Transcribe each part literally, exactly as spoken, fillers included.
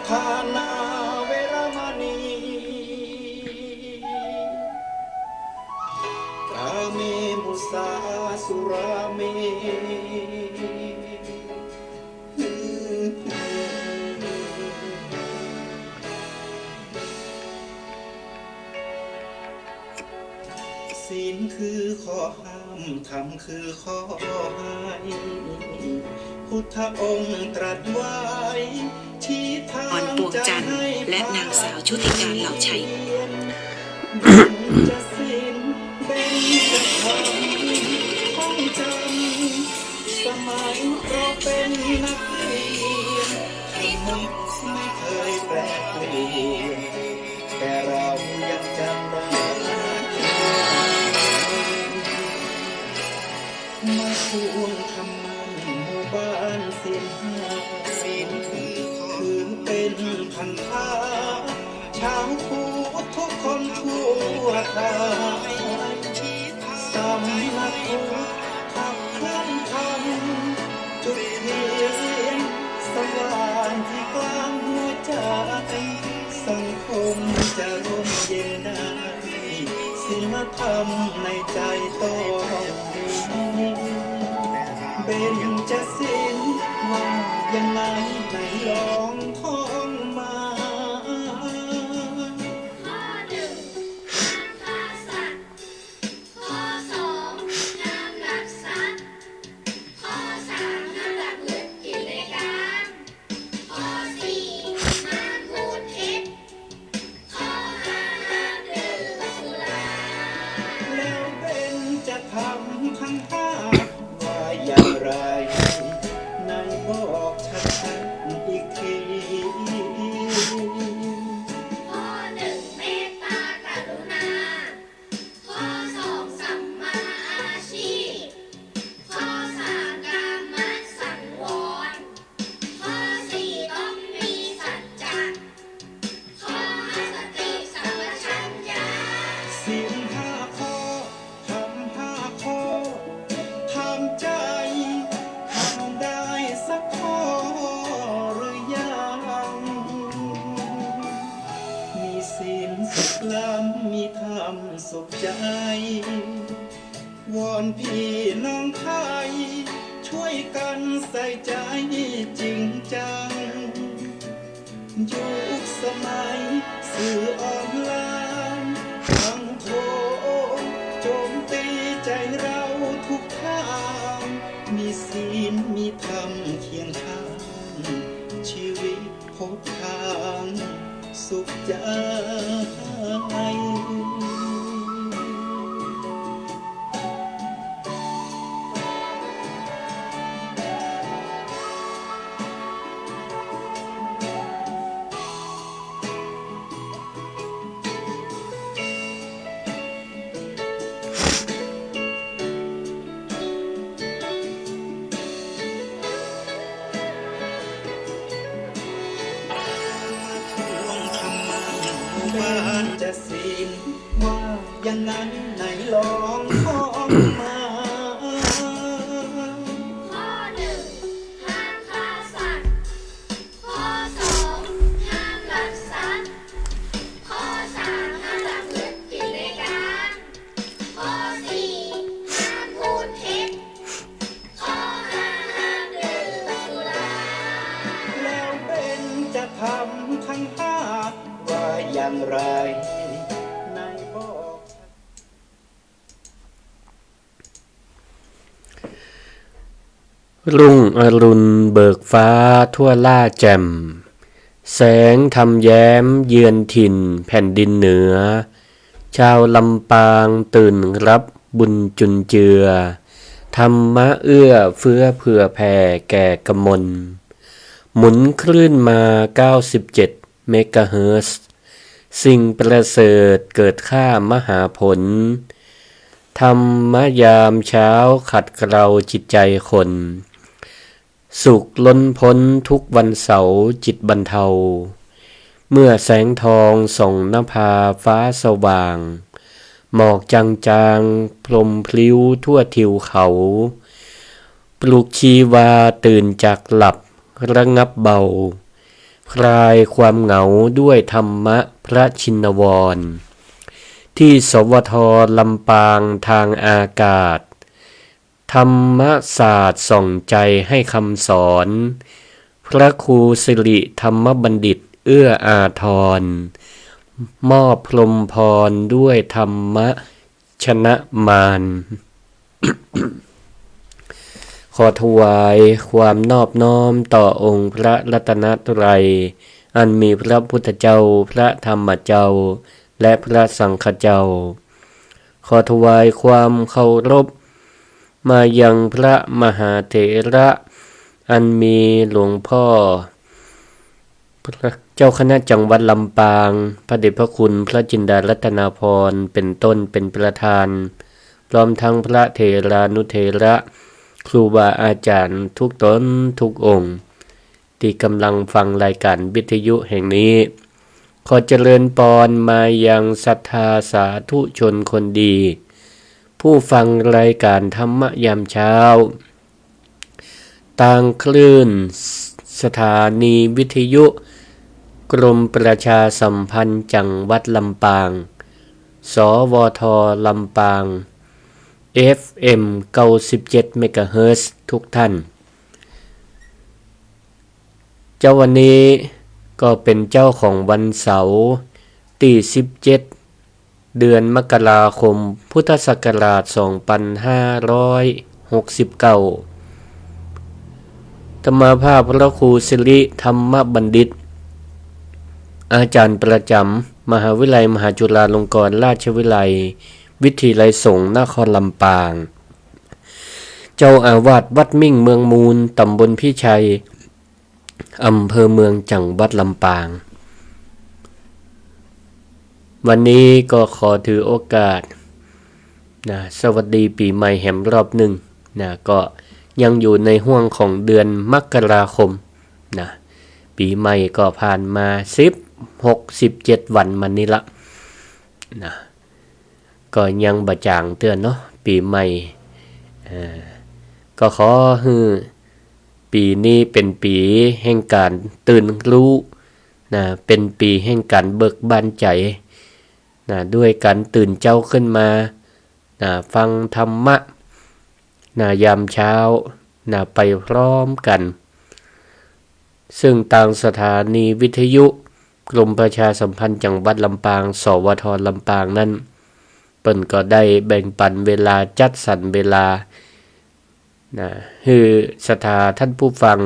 ทานาเวระมณี กาเม มุสา สุราเม ศีลคือข้อห้าม ธรรมคือข้อให้ พุทธองค์ตรัสไว้ อ่อนปวงจันทร์ และนางสาวชุติการเหล่าชัย เบญจศีล เบญจธรรม ท่องจำ สมัยเราเป็นนักเรียน ธรรมะไม่เคยแปรเปลี่ยน แต่เรายังจำได้ มาทวงคำมั่นหมู่บ้านศีลห้า ศีลคือเป็นพันธะ ชาวพุทธทุกคนทั่วไทย สำนักพุทธขับเคลื่อนธรรม จุดเทียนสว่างที่กลางหัวใจ สังคมจะร่มเย็นได้ ศีลธรรมในใจต้องมี เบญจศีลว่ายังไง ไหนลองท่องมา ข้อหนึ่ง ห้ามฆ่าสัตว์ ข้อสอง ห้ามลักทรัพย์ ข้อสาม ห้ามประพฤติผิดในกาม ข้อสี่ ห้ามพูดเท็จ ข้อห้า ห้ามดื่มสุรา แล้วเบญจธรรมทั้งห้าว่าอย่างไร ไหนบอกชัดๆ อีกที ข้อหนึ่ง เมตตากรุณา ข้อสอง สัมมาอาชีพ ข้อสาม กามสังวร ข้อสี่ ต้องมีสัจจะ ข้อห้า สติสัมปชัญญะ ศีลห้าข้อ ธรรมห้าข้อ ถามใจ ทำได้สักข้อหรือยัง มีศีลสุขล้ำ มีธรรมสุขใจ วอนพี่น้องไทย ช่วยกันใส่ใจจริงจัง ยุคสมัยสื่อออนไลน์ ทั้งโทรโจมตีใจเราทุกทาง มีศีลมีธรรมเคียงข้าง ชีวิต พบทางสุขใจ เบญจศีลว่าอย่างนั้น ไหนลองท่องมา ข้อหนึ่ง ห้ามฆ่าสัตว์ ข้อสอง ห้ามลักทรัพย์ ข้อสาม ห้ามประพฤติผิดในกาม ข้อสี่ ห้ามพูดเท็จ ข้อห้า ห้ามดื่มสุรา แล้วเบญจธรรมทั้งห้าว่าอย่างไร ไหนบอก รุ่งอรุณเบิกฟ้าทั่วล่าแจ่ม แสงธรรมแย้มเยือนถิ่นแผ่นดินเหนือ ชาวลำปางตื่นรับบุญจุนเจือ ธรรมะเอื้อเฟื้อเผื่อแผ่แก่กมล หมุนคลื่นมาเก้าสิบเจ็ดเมกะเฮิรตซ์ สิ่งประเสริฐเกิดค่ามหาผล ธรรมะยามเช้าขัดเกลาจิตใจคน สุขล้นพ้นทุกวันเสาร์จิตบรรเทา เมื่อแสงทองส่องนภาฟ้าสว่าง หมอกจางๆพรมพลิ้วทั่วทิวเขา ปลุกชีวาตื่นจากหลับระงับเบา คลายความเหงาด้วยธรรมะพระชินวร ที่ สวท ลำปางทางอากาศ ธรรมศาสตร์ส่องใจให้คำสอน พระครูสิริธรรมบัณฑิตเอื้ออาทร มอบพรหมพรด้วยธรรมะชนะมาร ขอถวายความนอบน้อมต่อองค์พระรัตนตรัย อันมีพระพุทธเจ้า พระธรรมเจ้า และพระสังฆเจ้า ขอถวายความเคารพมายังพระมหาเถระ อันมีหลวงพ่อ พระเจ้าคณะจังหวัดลำปาง พระเดชพระคุณพระจินดารัตนาภรณ์ เป็นต้นเป็นประธาน พร้อมทั้งพระเถรานุเถระ ครูบาอาจารย์ทุกตนทุกองค์ ตี้กำลังฟังรายการวิทยุแห่งนี้ ขอเจริญปอนมายังศรัทธาสาธุชนคนดี ผู้ฟังรายการธรรมะยามเช้า ตางคลื่นสถานีวิทยุกรมประชาสัมพันธ์จังหวัดลำปาง สวท ลำปาง เอฟเอ็ม เก้าสิบเจ็ดเมกะเฮิรตซ์ ทุกท่าน เจ๊าวันนี้ก็เป๋นเจ๊าของวันเสาร์ ตี้ สิบเจ็ด เดือนมกราคม พุทธศักราช สองปันห้าร้อยหกสิบเก้า อาตมาภาพพระครูสิริธรรมบัณฑิต อาจารย์ประจ๋ำมหาวิทยาลัยมหาจุฬาลงกรณราชวิทยาลัย วิทยาลัยสงฆ์นครลำปาง เจ้าอาวาสวัดมิ่งเมืองมูล ตำบลพิชัย อำเภอเมือง จังหวัดลำปาง วันนี้ก็ขอถือโอกาสนะ สวัสดีปี๋ใหม่แหมรอบนึ่งนะ ก็ยังอยู่ในห้วงของเดือนมกราคมนะ ปี๋ใหม่ก็ผ่านมาสิบหก สิบเจ็ดวันมานี้ละนะ ก็ยังบ่จ๋างเตื้อเนาะ ปี๋ใหม่ เอ่อ ก็ขอหื้อปี๋นี้เป๋นปี๋แห่งก๋านตื่นฮู้นะ เป๋นปี๋แห่งก๋านเบิกบานใจ๋นะ ด้วยก๋านตื่นเจ๊าขึ้นมานะ ฟังธรรมะนะ ยามเช้านะ ไปพร้อมกั๋น ซึ่งตางสถานีวิทยุกรมประชาสัมพันธ์จังหวัดลำปาง สวท ลำปางนั้น เปิ้นก็ได้แบ่งปันเวลา จัดสรรเวลานะ หื้อศรัทธาท่านผู้ฟัง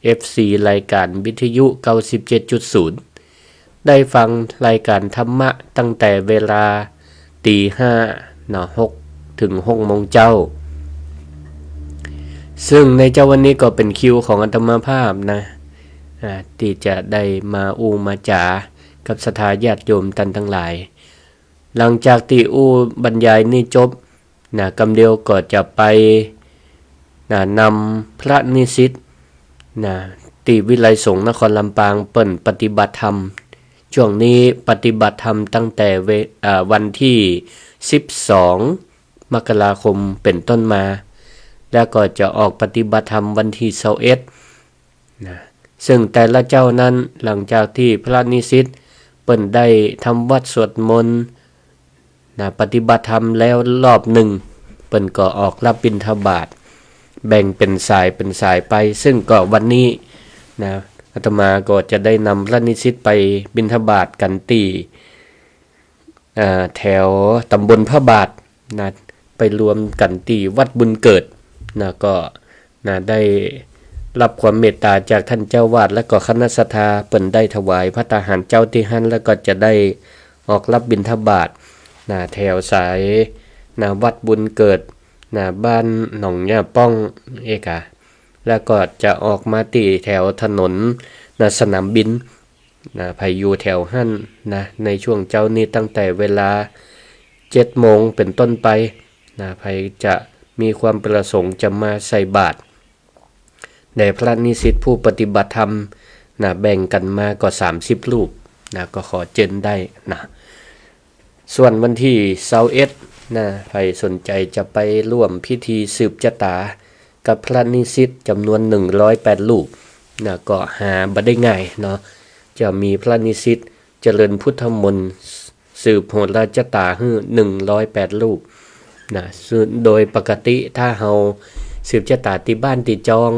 เอฟซี รายการวิทยุ เก้าสิบเจ็ดจุดศูนย์ ได้ฟังรายการธรรมะตั้งแต่เวลา ตีห้าเนาะ หก ถึงหกโมงเจ๊า ซึ่งในเจ๊าวันนี้ก็เป๋นคิวของอาตมาภาพนะ อ่า ตี้จะได้มาอู้มาจ๋ากับศรัทธาญาติโยมต้านตังหลาย หลังจากตี้อู้บรรยายนี้จบนะ กำเดียวก็จะไปนะ นำพระนิสิตนะ ตี้วิทยาลัยสงฆ์นครลำปางเปิ้นปฏิบัติธรรม ช่วงนี้ปฏิบัติธรรมตั้งแต่เว อ่า วันตี้ สิบสอง มกราคมเป๋นต้นมา แล้วก็จะออกปฏิบัติธรรมวันตี้ ซาวเอ็ด นะ ซึ่งแต่ละเจ๊านั้น หลังจากตี้พระนิสิตเปิ้นได้ทำวัตรสวดมนต์นะ ปฏิบัติธรรมแล้วรอบนึ่ง เปิ้นก็ออกรับบิณฑบาต แบ่งเป๋นสายเป๋นสายไป ซึ่งก็วันนี้นะ อาตมาก็จะได้นำพระนิสิตไปบิณฑบาตกั๋นตี้ อ่า แถวตำบลพระบาทนะ ไปรวมกั๋นตี้วัดบุญเกิดนะ ก็นะ ได้รับความเมตตาจากท่านเจ้าวาด และก็คณะศรัทธา เปิ้นได้ถวายภัตตาหารเจ๊าตี้หั้น แล้วก็จะได้ออกรับบิณฑบาตนะ แถวสายนะ วัดบุญเกิดนะ บ้านหนองหญ้าป้องเอกา แล้วก็จะออกมาตี้แถวถนนนะ สนามบิน นะ ใผอยู่แถวหั้นนะ ในช่วงเจ๊านี้ตั้งแต่เวลา เจ็ดโมงเป๋นต้นไปนะ ใผจะมีความประสงค์จะมาใส่บาตรแด่พระนิสิตผู้ปฏิบัติธรรมนะ แบ่งกั๋นมาก็ สามสิบรูปนะ ก็ขอเจิญได้นะ ส่วนวันตี้ ซาวเอ็ด นะ ใผสนใจ๋จะไปร่วมพิธีสืบจะต๋ากับพระนิสิตจ๋ำนวน หนึ่งร้อยแปดรูปนะ ก็หาบ่ได้ง่ายเนาะ จะมีพระนิสิตเจริญพุทธมนต์ สืบโหราจาต๋าหื้อหนึ่งร้อยแปดรูปนะ ซึ่งโดยปกติถ้าเฮาสืบจาต๋าตี้บ้านตี้จอง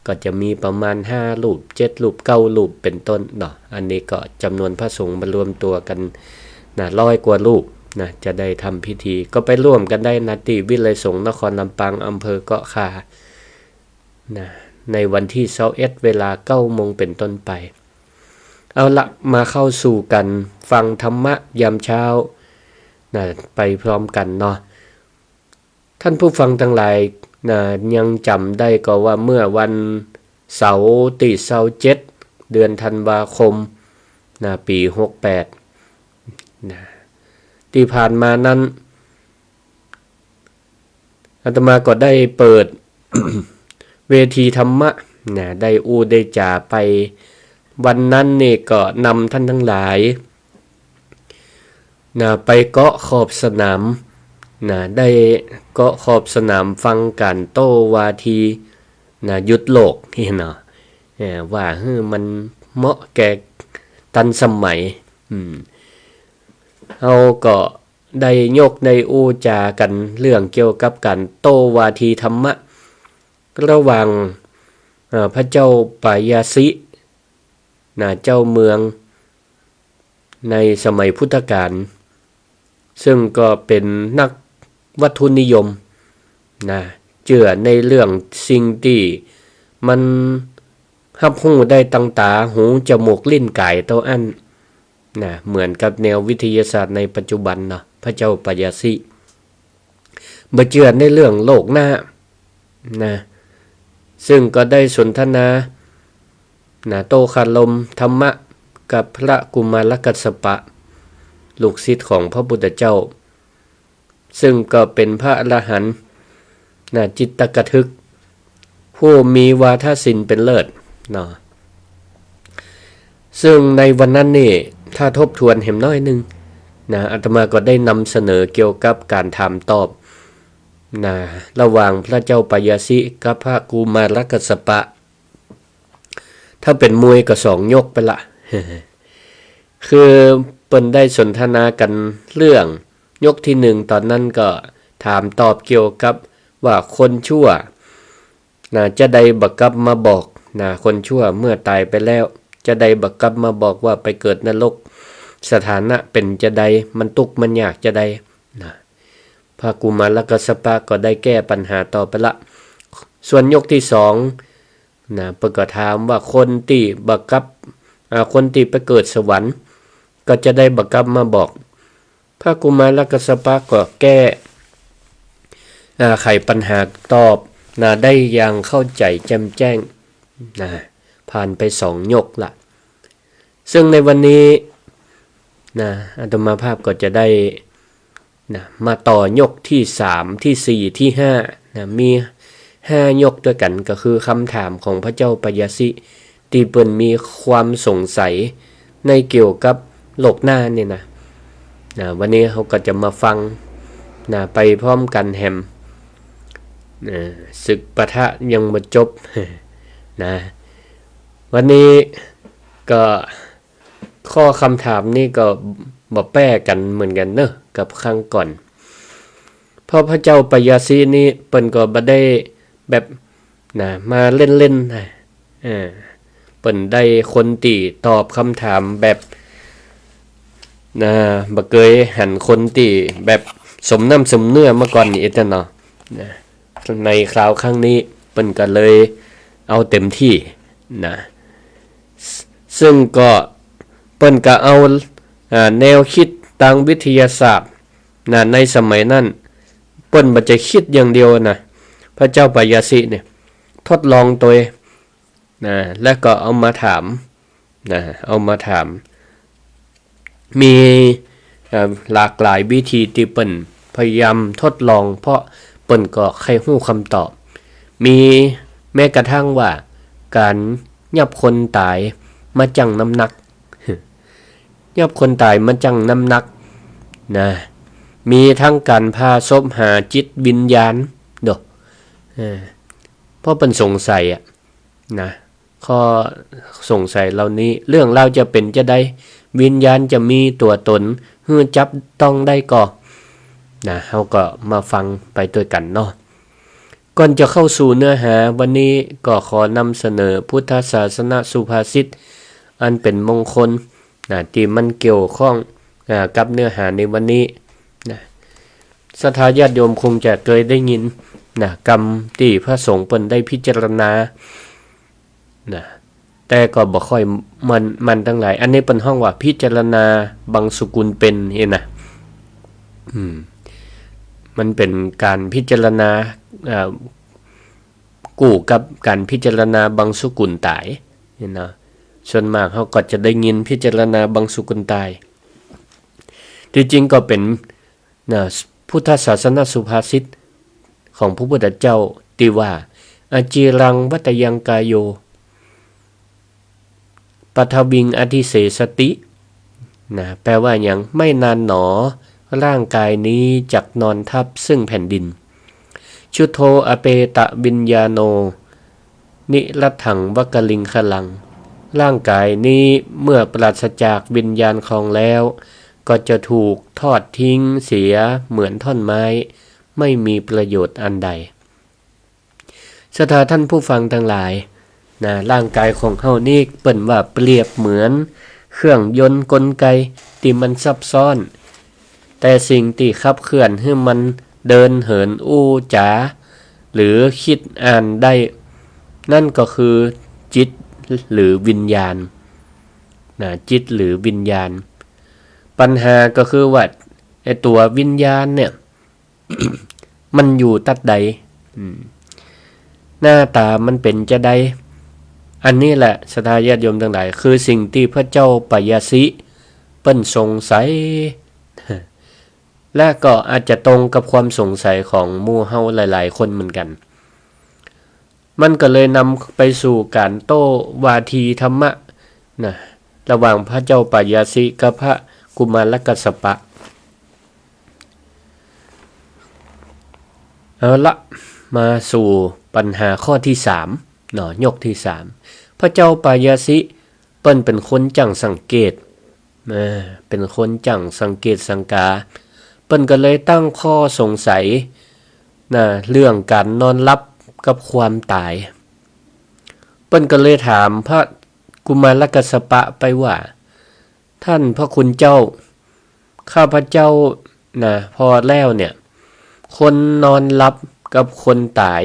ก็จะมีประมาณห้ารูป เจ็ดรูป เก้ารูป เป็นต้นเนาะ อันนี้ก็จำนวนพระสงฆ์มารวมตั๋วกั๋นนะ ร้อยกว่ารูปนะ จะได้ทำพิธี ก็ไปร่วมกั๋นได้นะ ตี้วิทยาลัยสงฆ์นครลำปาง อำเภอเกาะข่านะ ในวันตี้ซาวเอ็ด เวลาเก้าโมงเป็นต้นไป เอาละ มาเข้าสู่กั๋นฟังธรรมะยามเช้านะ ไปพร้อมกั๋นเนาะ ท่านผู้ฟังตังหลายนะ ยังจ๋ำได้ก่อว่าเมื่อวันเสาร์ตี้ซาวเจ็ด เดือนธันวาคมนะ ปี๋หกแปดนะ ตี้ผ่านมานั้น อาตมาก็ได้เปิด เวทีธรรมะนะ ได้อู้ได้จ๋าไป วันนั้นนี่ก็นำท่านตังหลายนะ ไปเกาะขอบสนามนะ ได้เกาะขอบสนามฟังก๋านโต้วาทีนะ ยุทธโลกนี่เนาะ เอ่อ ว่าหื้อมันเหมาะแก่ตันสมัย อืม เฮาก็ได้ยกได้อู้จ๋ากั๋นเรื่องเกี่ยวกับก๋านโต้วาทีธรรมะ ระหว่าง เอ่อ พระเจ้าปายาสินะ เจ้าเมืองในสมัยพุทธกาล ซึ่งก็เป๋นนักวัตถุนิยมนะ เจื้อในเรื่องสิ่งตี้มันฮับฮู้ได้ตังต๋า หู จมูก ลิ้น ก๋าย เต้าอั้นนะ เหมือนกับแนววิทยาศาสตร์ในปัจจุบันเนาะ พระเจ้าปายาสิ บ่เจื้อในเรื่องโลกหน้านะ ซึ่งก็ได้สนทนานะ โต้คารมธรรมะกับพระกุมารกัสสปะ ลูกศิษย์ของพระพุทธเจ้า ซึ่งก็เป๋นพระอรหันต์นะ จิตตกถึก ผู้มีวาทศิลป์เป๋นเลิศเนาะ ซึ่งในวันนั้นนี่ ถ้าทบทวนแหมน้อยนึ่งนะ อาตมาก็ได้นำเสนอเกี่ยวกับก๋านถามตอบนะ ระหว่างพระเจ้าปายาสิกับพระกุมารกัสสปะ ถ้าเป๋นมวยก็สองยกไปละ คือเปิ้นได้สนทนากั๋นเรื่องยกตี้หนึ่ง ต๋อนนั้นก็ถามตอบเกี่ยวกับว่าคนชั่วนะ จาใดบ่กลับมาบอกนะ คนชั่วเมื่อต๋ายไปแล้ว จาใดบ่กลับมาบอกว่าไปเกิดนรก สถานะเป๋นจาใด มันตุ๊กข์มันยากจาใดนะ พระกุมารกัสสปะก็ได้แก้ปัญหาตอบไปละ ส่วนยกตี้สอง นะ เปิ้นก็ถามว่าคนตี้บ่กลับ อ่า คนตี้ไปเกิดสวรรค์ ก็จาใดบ่กลับมาบอก พระกุมารกัสสปะก็แก้ อ่า ไขปัญหาตอบนะ ได้อย่างเข้าใจ๋แจ่มแจ้งนะ ผ่านไปสองยกละ ซึ่งในวันนี้นะ อาตมาภาพก็จะได้ นะ มาต่อยกตี้สาม ตี้สี่ ตี้ห้านะ มีห้ายกตวยกั๋น ก็คือคำถามของพระเจ้าปายาสิ ตี้เปิ้นมีความสงสัยในเกี่ยวกับโลกหน้านี่นะ นะ วันนี้เฮาก็จะมาฟังนะ ไปพร้อมกั๋นแหม นะ ศึกปะทะยังบ่จบนะ วันนี้ก็ ข้อคำถามนี่ก็บ่แปรกั๋นเหมือนกั๋นเนาะ กับครั้งก่อน เพราะพระเจ้าปายาสินี่เปิ้นก็บ่ได้แบบ นะ มาเล่นๆ นะ เออ เปิ้นได้คนตี้ตอบคำถามแบบ นะ บ่เกยหันคนตี้แบบสมน้ำสมเนื้อมาก่อนนี่เนาะ นะ ในคราวครั้งนี้เปิ้นก็เลยเอาเต็มตี้นะ ซึ่งก็เปิ้นก็เอา อ่า แนวคิดตางวิทยาศาสตร์นะ ในสมัยนั้น เปิ้นบ่ใจ้คิดอย่างเดียวนะ พระเจ้าปายาสิเนี่ย ทดลองตวยนะ แล้วก็เอามาถามนะ เอามาถาม มี เอ่อ หลากหลายวิธีตี้เปิ้นพยายามทดลอง เพราะเปิ้นก็ใค่ฮู้คำตอบ มีแม้กระทั่งว่าก๋านยับคนต๋ายมาจั่งน้ำหนัก ยับคนต๋ายมาจั่งน้ำหนักนะ มีตึงก๋านผ่าศพหาจิตวิญญาณโด เออ เพราะเปิ้นสงสัยอะนะ ข้อสงสัยเหล่านี้ เรื่องราวจะเป๋นจาใด วิญญาณจะมีตั๋วต๋นหื้อจับต้องได้ก่อ นะ เฮาก็มาฟังไปตวยกั๋นเนาะ ก่อนจะเข้าสู่เนื้อหาวันนี้ ก็ขอนำเสนอพุทธศาสนสุภาษิตอันเป๋นมงคล นะ ตี้มันเกี่ยวข้อง อ่า กับเนื้อหาในวันนี้ นะ ศรัทธาญาติโยมคงจะเกยได้ยิน นะ กำตี้พระสงฆ์เปิ้นได้พิจารณา นะ แต่ก็บ่ค่อยแม่น แม่นตังหลาย อันนี้เปิ้นฮ้องว่าพิจารณาบังสุกุลเป๋นหั้นนะ อืม มันเป๋นก๋านพิจารณา อ่า กู้กับก๋านพิจารณาบังสุกุลต๋าย หั้นนะ ส่วนมากเฮาก็จะได้ยินพิจารณาบังสุกุลต๋าย ตี้จริงก็เป๋น นะ พุทธศาสนสุภาษิตของพระพุทธเจ้าตี้ว่า อจีรังวัตยังกายโย ปฐวิงอธิเสสติ นะ แปลว่าหยัง ไม่นานหนอ ร่างกายนี้จักนอนทับซึ่งแผ่นดิน ชุโทอเปตวิญญาโน นิรัตถังวกลิงคลัง ร่างกายนี้เมื่อปราศจากวิญญาณครองแล้ว ก็จะถูกทอดทิ้งเสียเหมือนท่อนไม้ ไม่มีประโยชน์อันใด ศรัทธาท่านผู้ฟังตังหลาย นะ ร่างกายของเฮานี้เปิ้นว่าเปรียบเหมือนเครื่องยนต์กลไกตี้มันซับซ้อน แต่สิ่งตี้ขับเคลื่อนหื้อมันเดินเหินอู้จ๋า หรือคิดอ่านได้ นั่นก็คือจิตหรือวิญญาณ นะ จิตหรือวิญญาณ ปัญหาก็คือว่า ไอ้ตั๋ววิญญาณเนี่ย มันอยู่ตั๊ดใด อืม หน้าต๋ามันเป๋นจาใด อันนี้แหละ ศรัทธาญาติโยมตังหลาย คือสิ่งตี้พระเจ้าปายาสิเปิ้นสงสัย และก็อาจจะตรงกับความสงสัยของหมู่เฮาหลายๆ คนเหมือนกั๋น มันก็เลยนำไปสู่ก๋านโต้วาทีธรรมะ นะ ระหว่างพระเจ้าปายาสิกับพระกุมารกัสสปะ เอาละ มาสู่ปัญหาข้อตี้สาม เนาะ ยกตี้สาม พระเจ้าปายาสิเปิ้นเป๋นคนจ้างสังเกต นะ เป๋นคนจ้างสังเกตสังกา เปิ้นก็เลยตั้งข้อสงสัย นะ เรื่องก๋านนอนหลับกับความต๋าย เปิ้นก็เลยถามพระกุมารกัสสปะไปว่า ท่านพระคุณเจ้า ข้าพเจ้า นะ ผ่อแล้วเนี่ย คนนอนหลับกับคนต๋าย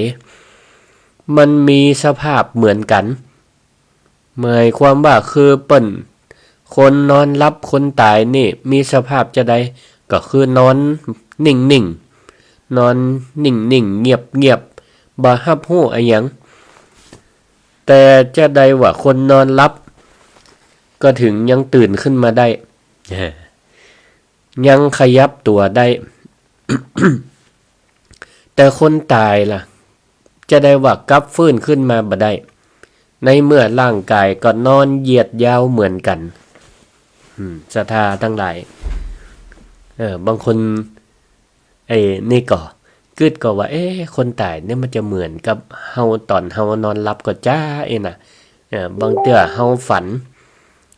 มันมีสภาพเหมือนกั๋น หมายความว่าคือเปิ้น คนนอนหลับคนต๋ายนี่มีสภาพจาใด ก็คือนอนนิ่งๆ นอนนิ่งๆ เงียบๆ บ่ฮับฮู้อะหยัง แต่จาใดว่าคนนอนหลับ ก็เถิงยังตื่นขึ้นมาได้ ยังขยับตั๋วได้ แต่คนต๋ายล่ะ จาใดว่ากลับฟื้นขึ้นมาบ่ได้ ในเมื่อร่างกายก็นอนเหยียดยาวเหมือนกั๋น อืม ศรัทธาตังหลาย เออ บางคน ไอ้นี่ก็กึ๊ดก่อว่า เอ๊ะ คนต๋ายเนี่ยมันจะเหมือนกับเฮาต๋อนเฮานอนหลับก่อจ๊าเอ๊ะนะ เออ บางเตื้อเฮาฝัน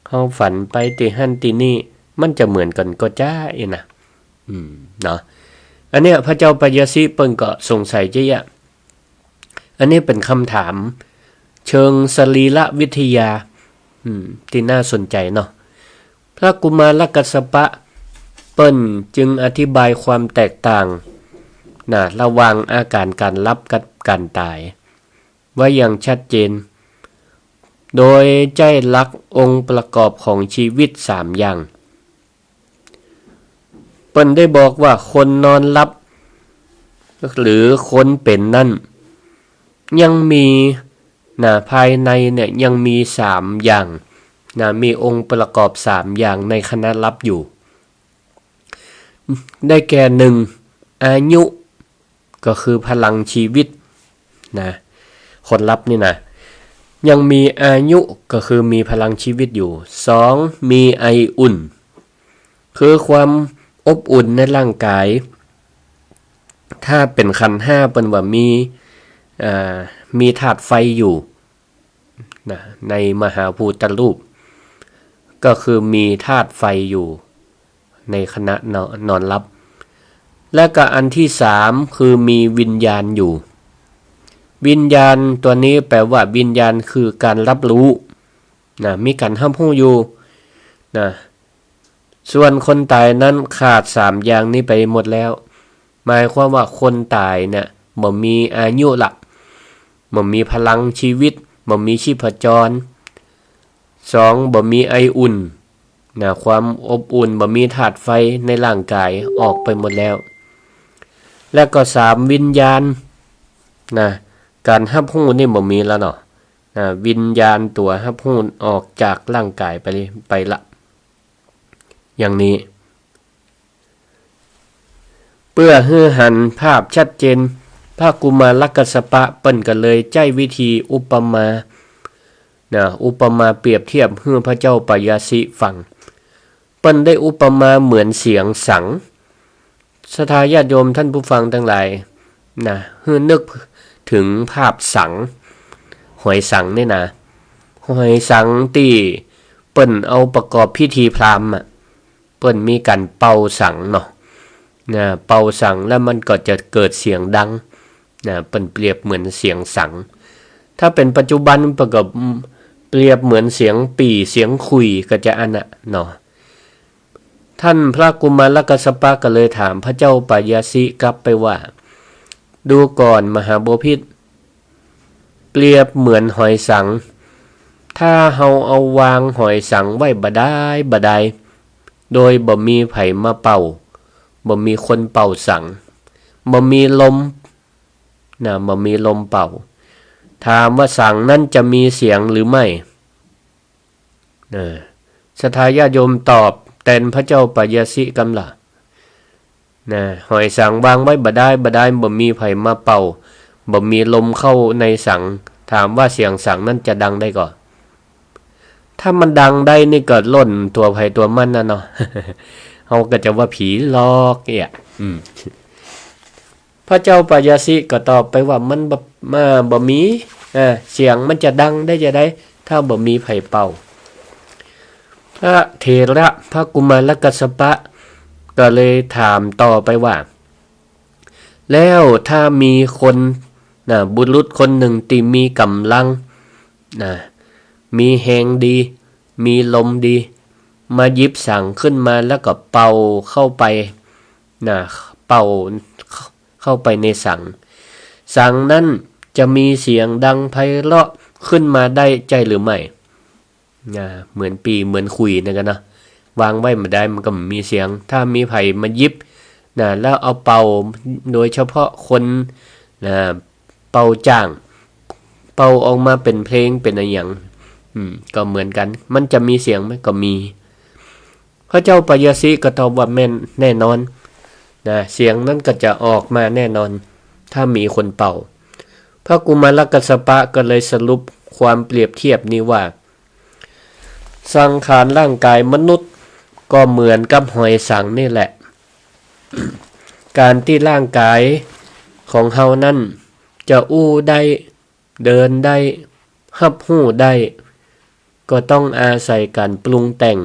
เฮาฝันไปตี้หั้นตี้นี่ มันจะเหมือนกั๋นก่อจ๊าเอ๊ะนะ อืม เนาะ อันเนี้ยพระเจ้าปายาสิเปิ้นก็สงสัยจะอี้ อันนี้เป๋นคำถามเชิงสรีรวิทยา อืม ตี้น่าสนใจ๋เนาะ พระกุมารกัสสปะเปิ้นจึงอธิบายความแตกต่าง นะ ระหว่างอาก๋านก๋านหลับกับก๋านต๋าย ไว้อย่างชัดเจน โดยใจ๊หลักองค์ประกอบของชีวิตสามอย่าง เปิ้นได้บอกว่าคนนอนหลับ หรือคนเป๋นนั้น ยังมี นะ ภายในเนี่ยยังมีสามอย่าง นะ มีองค์ประกอบสามอย่างในขณะหลับอยู่ ได้แก่ หนึ่ง อายุ ก็คือพลังชีวิต นะ คนหลับนี่นะ ยังมีอายุ ก็คือมีพลังชีวิตอยู่ สอง มีไออุ่น คือความอบอุ่นในร่างกาย ถ้าเป๋นขันธ์ห้าเปิ้นว่ามี อ่า มีธาตุไฟอยู่ นะ ในมหาภูตรูป ก็คือมีธาตุไฟอยู่ในขณะนอน นอนหลับ และก็อันที่สามคือมีวิญญาณอยู่ วิญญาณตั๋วนี้แปลว่าวิญญาณคือก๋านฮับฮู้นะ มีก๋านฮับฮู้อยู่นะ ส่วนคนต๋ายนั้นขาดสามอย่างนี้ไปหมดแล้ว หมายความว่าคนต๋ายเนี่ยบ่มีอายุละ บ่มีพลังชีวิต บ่มีชีพจร สอง บ่มีไออุ่นนะ ความอบอุ่น บ่มีธาตุไฟในร่างก๋าย ออกไปหมดแล้ว และก็สาม วิญญาณนะ ก๋านฮับฮู้นี่บ่มีแล้วเนาะนะ วิญญาณตั๋วฮับฮู้ออกจากร่างก๋ายไป ไปละ อย่างนี้ เปื้อหื้อหันภาพชัดเจน พระกุมารกัสสปะเปิ้นก็เลยใจ๊วิธีอุปมานะ อุปมาเปรียบเทียบหื้อพระเจ้าปายาสิฟัง เปิ้นได้อุปมาเหมือนเสียงสัง ศรัทธาญาติโยมท่านผู้ฟังตังหลายนะ หื้อนึกเถิงภาพสัง หอยสังนี่นะ หอยสังตี้เปิ้นเอาประกอบพิธีพราหมณ์อะ เปิ้นมีก๋านเป่าสังเนาะนะ เป่าสังแล้วมันก็จะเกิดเสียงดังนะ เปิ้นเปรียบเหมือนเสียงสัง ถ้าเป๋นปัจจุบันเปิ้นก็เปรียบเหมือนเสียงปี่เสียงขุยก็จะอั้นน่ะเนาะ ท่านพระกุมารกัสสปะก็เลยถามพระเจ้าปายาสิกลับไปว่า ดูก่อนมหาบพิตร เปรียบเหมือนหอยสัง ถ้าเฮาเอาวางหอยสังไว้บ่ดายบ่ดาย โดยบ่มีใผมาเป่า บ่มีคนเป่าสัง บ่มีลมนะ บ่มีลมเป่า ถามว่าสังนั้นจะมีเสียงหรือไม่ นะ ศรัทธาญาติโยมตอบแตนพระเจ้าปายาสิกำละนะ หอยสังวางไว้บ่ดายบ่ดาย บ่มีใผมาเป่า บ่มีลมเข้าในสัง ถามว่าเสียงสังนั้นจะดังได้ก่อ ถ้ามันดังได้นี่ก็ล่นตั๋วใผตั๋วมันน่ะเนาะ เฮาก็จะว่าผีหลอกเอี้ย อืม พระเจ้าปายาสิก็ตอบไปว่ามันบ่ มา บ่มี อ่า เสียงมันจะดังได้จาใด ถ้าบ่มีใผเป่า พระเถระพระกุมารกัสสปะก็เลยถามต่อไปว่า แล้วถ้ามีคนนะ บุรุษคนหนึ่งตี้มีก๋ำลังนะ มีแฮงดี มีลมดี มาหยิบสังขึ้นมาแล้วก็เป่าเข้าไปนะ เป่าเข้าไปในสัง สังนั้นจะมีเสียงดังไพเราะขึ้นมาได้ใจ้หรือไม่ นะ เหมือนปี่เหมือนขุยนั่นกั๋นเนาะ วางไว้บ่ดายมันก็บ่มีเสียง ถ้ามีใผมาหยิบนะ แล้วเอาเป่า โดยเฉพาะคนนะ เป่าจ้าง เป่าออกมาเป๋นเพลงเป๋นอะหยัง อืม ก็เหมือนกั๋น มันจะมีเสียงไหม ก็มี พระเจ้าปายาสิก็ตอบว่าแม่นแน่นอนนะ เสียงนั้นก็จะออกมาแน่นอน ถ้ามีคนเป่า พระกุมารกัสสปะก็เลยสรุปความเปรียบเทียบนี้ว่า สังขารร่างกายมนุษย์ก็เหมือนกับหอยสังนี่แหละ ก๋านตี้ร่างกายของเฮานั้นจะอู้ได้ เดินได้ ฮับฮู้ได้ ก็ต้องอาศัยก๋านปรุงแต่ง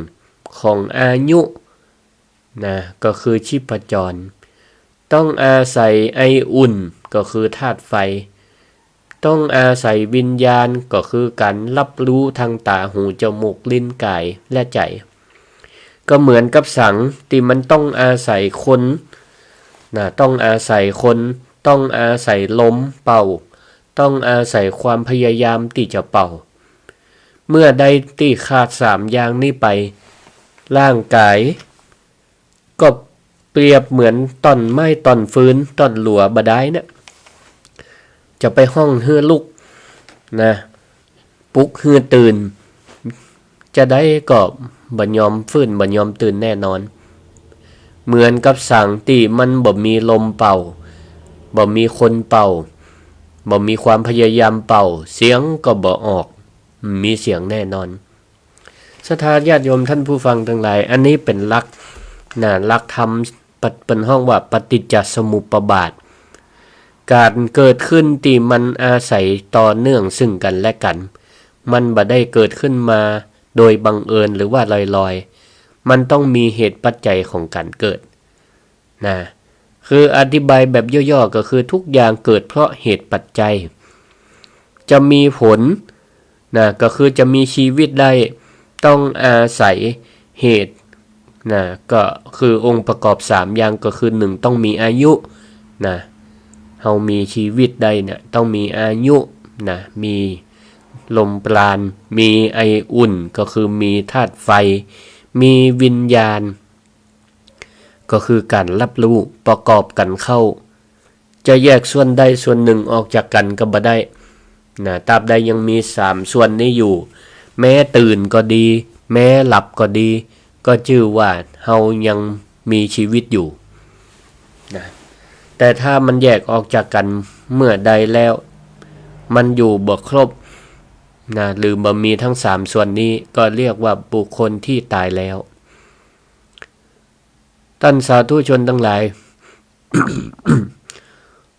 ของอายุนะ ก็คือชีพจร ต้องอาศัยไออุ่น ก็คือธาตุไฟ ต้องอาศัยวิญญาณ ก็คือก๋านฮับฮู้ทางต๋า หู จมูก ลิ้น ก๋าย และใจ๋ ก็เหมือนกับสังตี้มันต้องอาศัยคนนะ ต้องอาศัยคน ต้องอาศัยลมเป่า ต้องอาศัยความพยายามตี้จะเป่า เมื่อใดตี้ขาดสามอย่างนี้ไป ร่างกาย ก็เปรียบเหมือนต้นไม้ต้นฟืนต้นหลัวบ่ดายเนี่ย จะไปฮ้องหื้อลุกนะ ปลุกหื้อตื่น จาใดก็บ่ยอมฟื้นบ่ยอมตื่นแน่นอน เหมือนกับสังตี้มันบ่มีลมเป่า บ่มีคนเป่า บ่มีความพยายามเป่า เสียงก็บ่ออก บ่มีเสียงแน่นอน ศรัทธาญาติโยมท่านผู้ฟังตังหลาย อันนี้เป๋นหลักนะ หลักธรรม เปิ้นฮ้องว่าปฏิจจสมุปบาท ก๋านเกิดขึ้นตี้มันอาศัยต่อเนื่องซึ่งกั๋นและกั๋น มันบ่ได้เกิดขึ้นมาโดยบังเอิญหรือว่าลอยๆ มันต้องมีเหตุปัจจัยของการเกิดนะ คืออธิบายแบบย่อๆ ก็คือทุกอย่างเกิดเพราะเหตุปัจจัย จะมีผลนะ ก็คือจะมีชีวิตได้ต้องอาศัยเหตุนะ ก็คือองค์ประกอบสามอย่าง ก็คือหนึ่งต้องมีอายุนะ เฮามีชีวิตได้เนี่ยต้องมีอายุนะ มีลมปราณ มีไออุ่น ก็คือมีธาตุไฟ มีวิญญาณ ก็คือการรับรู้ประกอบกันเข้า จะแยกส่วนใดส่วนหนึ่งออกจากกันก็บ่ได้นะ ตราบใดยังมีสามส่วนนี้อยู่ แม้ตื่นก็ดี แม้หลับก็ดี ก็จื้อว่าเฮายังมีชีวิตอยู่นะ แต่ถ้ามันแยกออกจากกันเมื่อใดแล้ว มันอยู่บ่ครบนะ หรือบ่มีทั้งสามส่วนนี้ ก็เรียกว่าบุคคลที่ตายแล้ว ท่านสาธุชนทั้งหลาย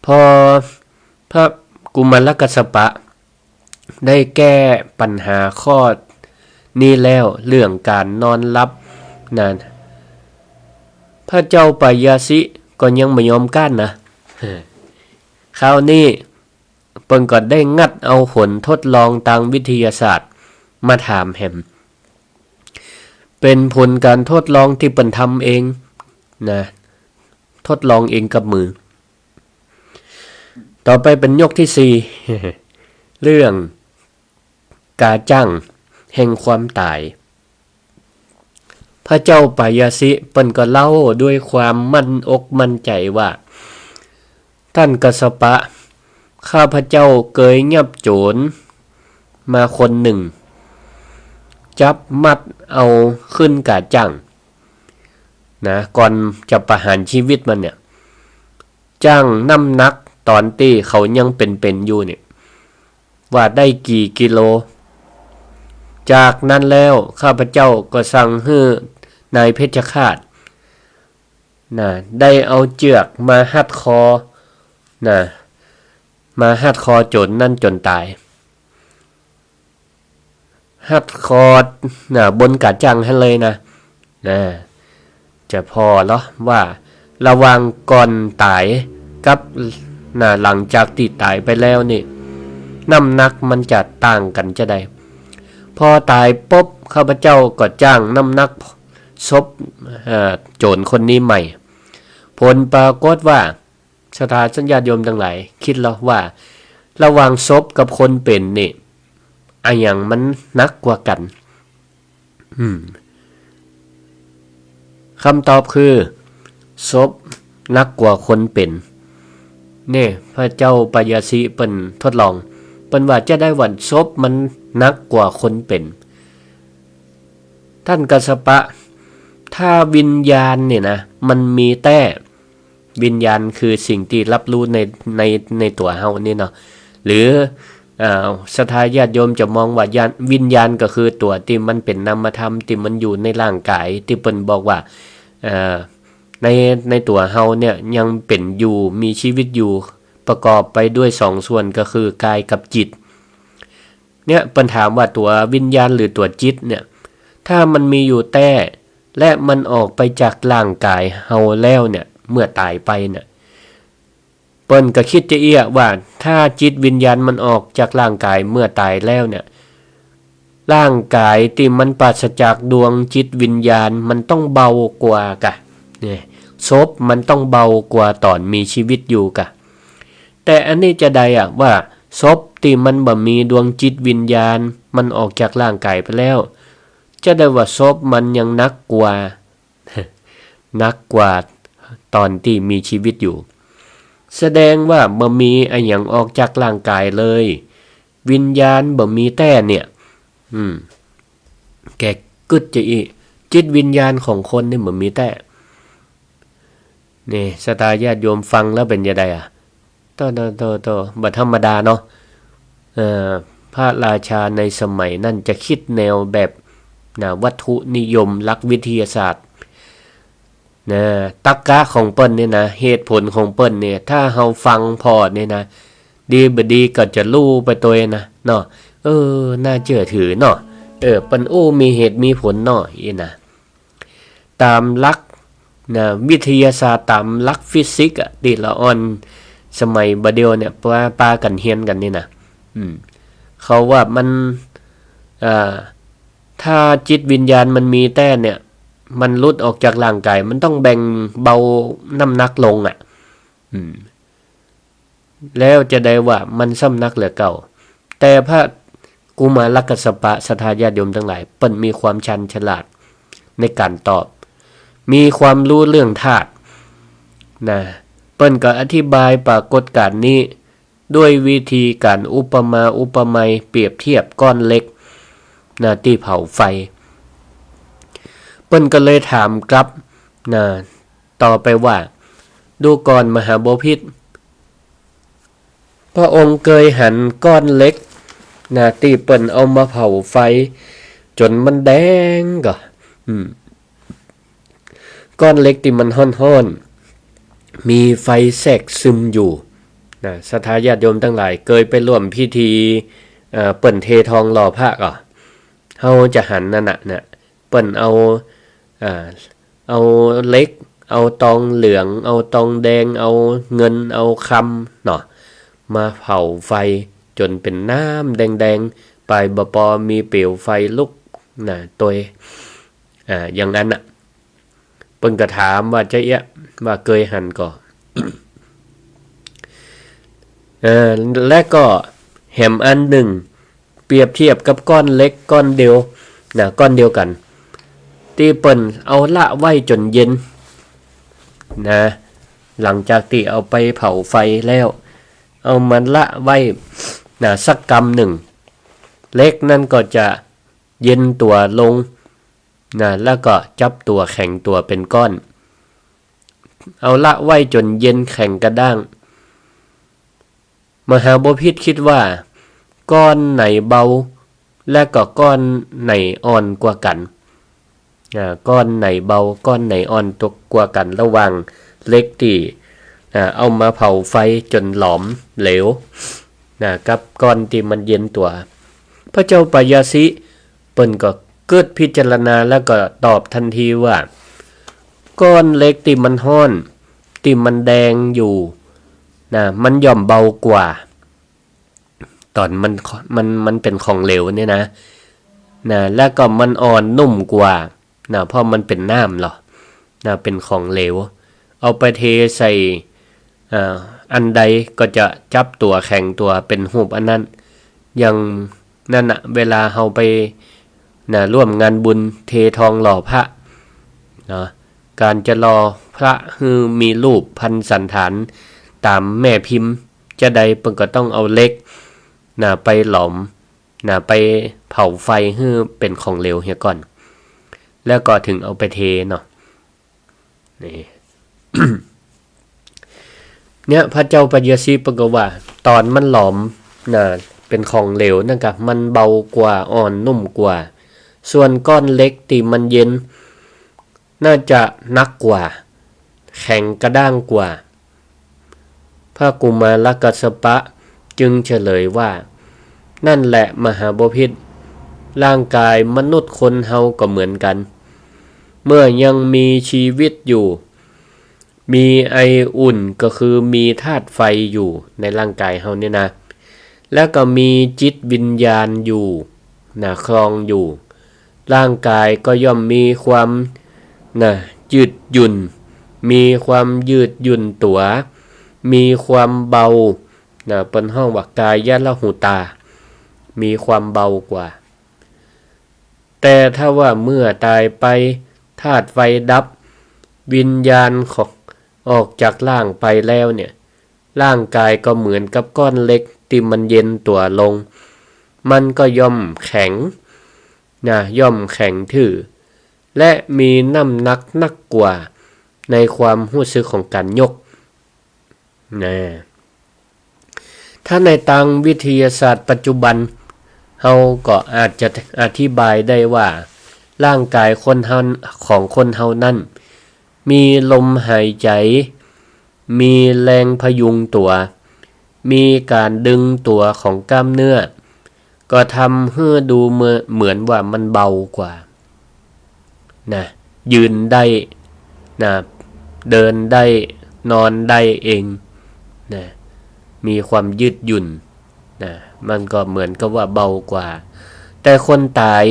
พอพระกุมารกัสสปะได้แก้ปัญหาข้อนี้แล้ว เรื่องการนอนหลับนะ พระเจ้าปายาสิก็ยังบ่ยอมก๊านนะ คราวนี้เปิ้นก็ได้งัดเอาผลทดลองตางวิทยาศาสตร์มาถามแหม เป๋นผลการทดลองตี้เปิ้นทำเองนะ ทดลองเองกับมือ ต่อไปเป๋นยกตี้สี่ เรื่องก๋าจ้างแห่งความต๋าย พระเจ้าปายาสิเปิ้นก็เล่าด้วยความมั่นอกมั่นใจ๋ว่า ท่านกัสสปะ ข้าพเจ้าเกยยับโจ๋รมาคนนึ่ง จับมัดเอาขึ้นก๋าจ้างนะ ก่อนจะประหารชีวิตมันเนี่ย จ้างน้ำหนักต๋อนตี้เขายังเป๋นๆ อยู่เนี่ย ว่าได้กี่กิโล จากนั้นแล้วข้าพเจ้าก็สั่งหื้อนายเพชฌฆาตนะ ได้เอาเจื้อกมาฮัดคอนะ มาฮัดคอโจ๋รนั่นจ๋นต๋าย ฮัดคอนะ บนก๋าจ้างหั้นเลยนะ นะ จะผ่อลอว่าระหว่างก่อนต๋ายกับนะ หลังจากตี้ต๋ายไปแล้วนี่ น้ำหนักมันจะต่างกั๋นจาใด พอต๋ายปุ๊บ ข้าพเจ้าก็จ้างน้ำหนักศพ เอ่อ โจ๋รคนนี้ใหม่ ผลปรากฏว่า ศรัทธาญาติโยมตังหลาย กึ๊ดลอว่า ระหว่างศพกับคนเป๋นนี่ อะหยังมันหนักกว่ากั๋น อืม กำตอบคือ ศพหนักกว่าคนเป๋น เนี่ย พระเจ้าปายาสิเปิ้นทดลอง เปิ้นว่าจาใดว่าศพมันหนักกว่าคนเป๋น ท่านกัสสปะ ถ้าวิญญาณเนี่ยนะ มันมีแต๊ วิญญาณคือสิ่งตี้ฮับฮู้ใน ใน ในตั๋วเฮานี่เนาะ หรือ เอ่อ ศรัทธาญาติโยมจะมองว่าญาณ วิญญาณก็คือตั๋วตี้มันเป๋นนามธรรมตี้มันอยู่ในร่างก๋าย ตี้เปิ้นบอกว่า เอ่อ ใน ในตั๋วเฮาเนี่ยยังเป๋นอยู่ มีชีวิตอยู่ ประกอบไปด้วยสองส่วนก็คือกายกับจิต เนี่ย เปิ้นถามว่าตั๋ววิญญาณหรือตั๋วจิตเนี่ย ถ้ามันมีอยู่แต๊ และมันออกไปจากร่างก๋ายเฮาแล้วเนี่ย เมื่อต๋ายไปเนี่ย เปิ้นก็กึ๊ดจาอี้ว่า ถ้าจิตวิญญาณมันออกจากร่างก๋ายเมื่อต๋ายแล้วเนี่ย ร่างก๋ายตี้มันปราศจากดวงจิตวิญญาณมันต้องเบากว่ากะ เนี่ย ศพมันต้องเบากว่าต๋อนมีชีวิตอยู่กะ แต่อันนี้จาใดอะ ว่าศพตี้มันบ่มีดวงจิตวิญญาณ มันออกจากร่างก๋ายไปแล้ว จาใดว่าศพมันยังหนักกว่า หนักกว่าต๋อนตี้มีชีวิตอยู่ แสดงว่าบ่มีอะหยังออกจากร่างก๋ายเลย วิญญาณบ่มีแต๊เนี่ย อืม แกกึ๊ดจาอี้ จิตวิญญาณของคนนี่บ่มีแต๊ นี่ ศรัทธาญาติโยมฟังแล้วเป๋นจาใดอะ โต โต โต โต บ่ธรรมดาเนาะ เอ่อ พระราชาในสมัยนั้นจะกึ๊ดแนวแบบ นะ วัตถุนิยม หลักวิทยาศาสตร์ นะ ตรรกะของเปิ้นเนี่ยนะ เหตุผลของเปิ้นเนี่ย ถ้าเฮาฟังผ่อเนี่ยนะ ดีบ่ดีก็จะฮู้ไปตวยนะ เนาะ เออ น่าเจื้อถือเนาะ เออ เปิ้นอู้มีเหตุมีผลเนาะ อี้นะ ต๋ามหลักนะ วิทยาศาสตร์ ต๋ามหลักฟิสิกส์อะ ตี้ละอ่อนสมัยบ่าเดี่ยวเนี่ย ปา ปากั๋นเฮียนกั๋นนี่นะ อืม เขาว่ามัน อ่า ถ้าจิตวิญญาณมันมีแต๊เนี่ย มันหลุดออกจากร่างกาย มันต้องแบ่งเบาน้ำหนักลงอะ อืม แล้วจะได้ว่ามันสำนักเหลือเก่า แต่พระกุมารกัสสปะ ศรัทธาญาติโยมตังหลาย เปิ้นมีความชาญฉลาดในก๋านตอบ มีความฮู้เรื่องธาตุนะ เปิ้นก็อธิบายปรากฏการณ์นี้ด้วยวิธีก๋านอุปมาอุปไมย เปรียบเทียบก้อนเหล็กนะ ตี้เผาไฟ เปิ้นก็เลยถามกลับนะ ต่อไปว่า ดูก่อนมหาบพิตร พระองค์เกยหันก้อนเหล็กนะ ตี้เปิ้นเอามาเผาไฟจ๋นมันแดงก่อ อืม ก้อนเหล็กตี้มันฮ้อนๆ มีไฟแทรกซึมอยู่นะ ศรัทธาญาติโยมตังหลาย เกยไปร่วมพิธี เอ่อ เปิ้นเททองหล่อพระก่อ เฮาจะหันนั่นน่ะนะ เปิ้นเอา อ่า เอาเหล็ก เอาตองเหลือง เอาตองแดง เอาเงิน เอาคำเนาะ มาเผาไฟจ๋นเป๋นน้ำแดงๆ ไป บ่ปอมีเปลวไฟลุกนะ ตวย อ่า อย่างนั้นน่ะ เปิ้นก็ถามว่า จาเอี้ยะ ว่าเกยหันก่อ เอ่อ และก็แหมอันนึ่ง เปรียบเทียบกับก้อนเหล็กก้อนเดียวนะ ก้อนเดียวกั๋น ตี้เปิ้นเอาละไว้จ๋นเย็นนะ หลังจากตี้เอาไปเผาไฟแล้ว เอามันละไว้นะ สักกำนึ่ง เหล็กนั้นก็จะเย็นตั๋วลงนะ แล้วก็จับตั๋วแข็งตั๋วเป๋นก้อน เอาละไว้จ๋นเย็นแข็งกระด้าง มหาบพิตรกึ๊ดว่า ก้อนไหนเบา และก็ก้อนไหนอ่อนกว่ากั๋น อ่า ก้อนไหนเบา ก้อนไหนอ่อนกว่ากั๋น ระหว่างเหล็กตี้ อ่า เอามาเผาไฟจ๋นหลอมเหลว นะ กับก้อนตี้มันเย็นตั๋ว พระเจ้าปายาสิ เปิ้นก็กึ๊ดพิจารณาแล้วก็ตอบทันทีว่า ก้อนเหล็กตี้มันฮ้อน ตี้มันแดงอยู่นะ มันย่อมเบากว่า ต๋อนมัน มัน มันเป๋นของเหลวเนี่ยนะ นะ แล้วก็มันอ่อนนุ่มกว่านะ เพราะมันเป๋นน้ำลอนะ เป๋นของเหลว เอาไปเทใส่ อ่า อันใดก็จะจับตั๋วแข็งตั๋วเป๋นฮูปอันนั้น อย่างนั้นน่ะ เวลาเฮาไป นะ ร่วมงานบุญเททองหล่อพระเนาะ ก๋านจะหล่อพระหื้อมีรูปพรรณสัณฐานต๋ามแม่พิมพ์จาใด เปิ้นก็ต้องเอาเหล็กนะ ไปหลอมนะ ไปเผาไฟหื้อเป๋นของเหลวเหียก่อน แล้วก็เถิงเอาไปเทเนาะ นี่ เนี่ย พระเจ้าปายาสิเปิ้นก็ว่า ต๋อนมันหลอมนะ เป๋นของเหลวนั่นกะ มันเบากว่า อ่อนนุ่มกว่า ส่วนก้อนเหล็กตี้มันเย็น น่าจะหนักกว่า แข็งกระด้างกว่า พระกุมารกัสสปะจึงเฉลยว่า นั่นแหละมหาบพิตร ร่างกายมนุษย์คนเฮาก็เหมือนกั๋น เมื่อยังมีชีวิตอยู่ มีไออุ่นก็คือมีธาตุไฟอยู่ในร่างกายเฮาเนี่ยนะ แล้วก็มีจิตวิญญาณอยู่นะ ครองอยู่ ร่างกายก็ย่อมมีความนะ ยืดหยุ่น มีความยืดหยุ่นตั๋ว มีความเบานะ เปิ้นฮ้องว่ากายละหุตา มีความเบากว่า แต่ถ้าว่าเมื่อต๋ายไป ธาตุไฟดับ วิญญาณของ ออกจากร่างไปแล้วเนี่ย ร่างกายก็เหมือนกับก้อนเหล็กตี้มันเย็นตั๋วลง มันก็ย่อมแข็งนะ ย่อมแข็งทื่อ และมีน้ำหนักนักกว่าในความฮู้สึกของก๋านยกนะ ถ้าในตางวิทยาศาสตร์ปัจจุบัน เฮาก็อาจจะอธิบายได้ว่า ร่างกายคนเฮา ของคนเฮานั้น มีลมหายใจ มีแรงพยุงตั๋ว มีก๋านดึงตั๋วของกล้ามเนื้อ ก็ทำหื้อดูเหมือน เหมือนว่ามันเบากว่า นะ ยืนได้ นะ เดินได้ นอนได้เอง นะ มีความยืดหยุ่น นะ มันก็เหมือนกับว่าเบากว่า แต่คนต๋าย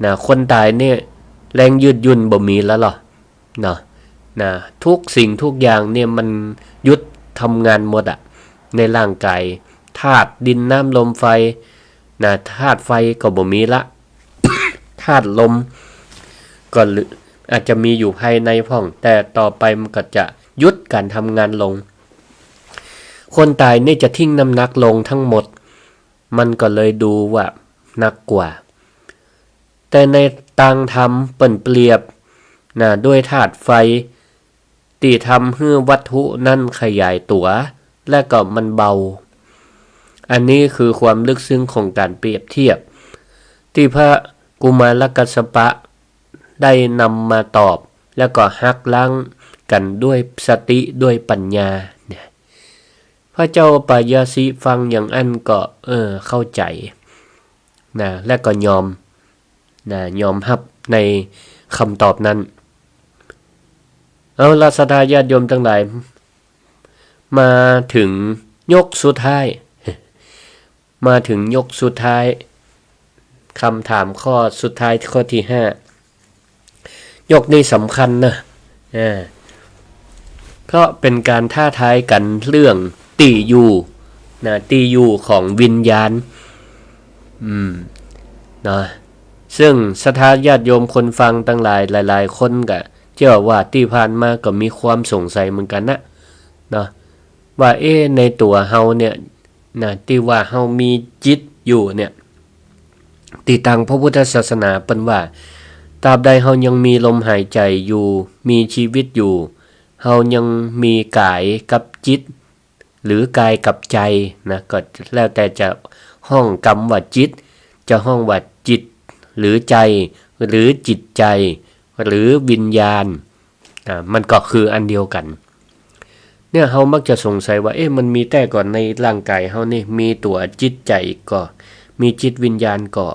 นะ คนต๋ายเนี่ย แรงยืดหยุ่นบ่มีแล้วเหรอ เนาะ นะ ทุกสิ่งทุกอย่างเนี่ยมันหยุดทำงานหมดอะ ในร่างกาย ธาตุดินน้ำลมไฟ นะ ธาตุไฟก็บ่มีละ ธาตุลมก็เหลือ อาจจะมีอยู่ภายในพ่อง แต่ต่อไปมันก็จะหยุดการทำงานลง คนต๋ายนี่จะทิ้งน้ำหนักลงทั้งหมด มันก็เลยดูว่าหนักกว่า แต่ในตางธรรมเปิ้นเปรียบ นะ ด้วยธาตุไฟ ตี้ทำหื้อวัตถุนั้นขยายตั๋ว และก็มันเบา อันนี้คือความลึกซึ้งของการเปรียบเทียบ ตี้พระกุมารกัสสปะได้นำมาตอบ แล้วก็หักล้างกั๋นด้วยสติด้วยปัญญาเนี่ย พระเจ้าปายาสิฟังอย่างอั้นก็ เออ เข้าใจ๋ นะ และก็ยอม นะ ยอมฮับในกำตอบนั้น เอาละ ศรัทธาญาติโยมตังหลาย มาเถิงยกสุดท้าย มาเถิงยกสุดท้าย กำถามข้อสุดท้าย ข้อตี้ห้า ยกนี้สำคัญนะ อ่า เพราะเป๋นก๋านท้าทายกั๋นเรื่องตี้อยู่ นะ ตี้อยู่ของวิญญาณ อืม นะ ซึ่งศรัทธาญาติโยมคนฟังตังหลายหลายๆ คนก็เจื้อว่าตี้ผ่านมาก็มีความสงสัยเหมือนกั๋นนะ เนาะ ว่า เอ๊ะ ในตั๋วเฮาเนี่ย นะ ตี้ว่าเฮามีจิตอยู่เนี่ย ตี้ตางพระพุทธศาสนาเปิ้นว่า ตราบใดเฮายังมีลมหายใจ๋อยู่ มีชีวิตอยู่ เฮายังมีก๋ายกับจิต หรือกายกับใจ๋นะ ก็แล้วแต่จะฮ้องกำว่าจิต จะฮ้องว่าจิตหรือใจ๋ หรือจิตใจ๋ หรือวิญญาณ อ่า มันก็คืออันเดียวกั๋น เนี่ย เฮามักจะสงสัยว่า เอ๊ะ มันมีแต๊ก่อในร่างก๋ายเฮานี่ มีตั๋วจิตใจ๋ก่อ มีจิตวิญญาณก่อ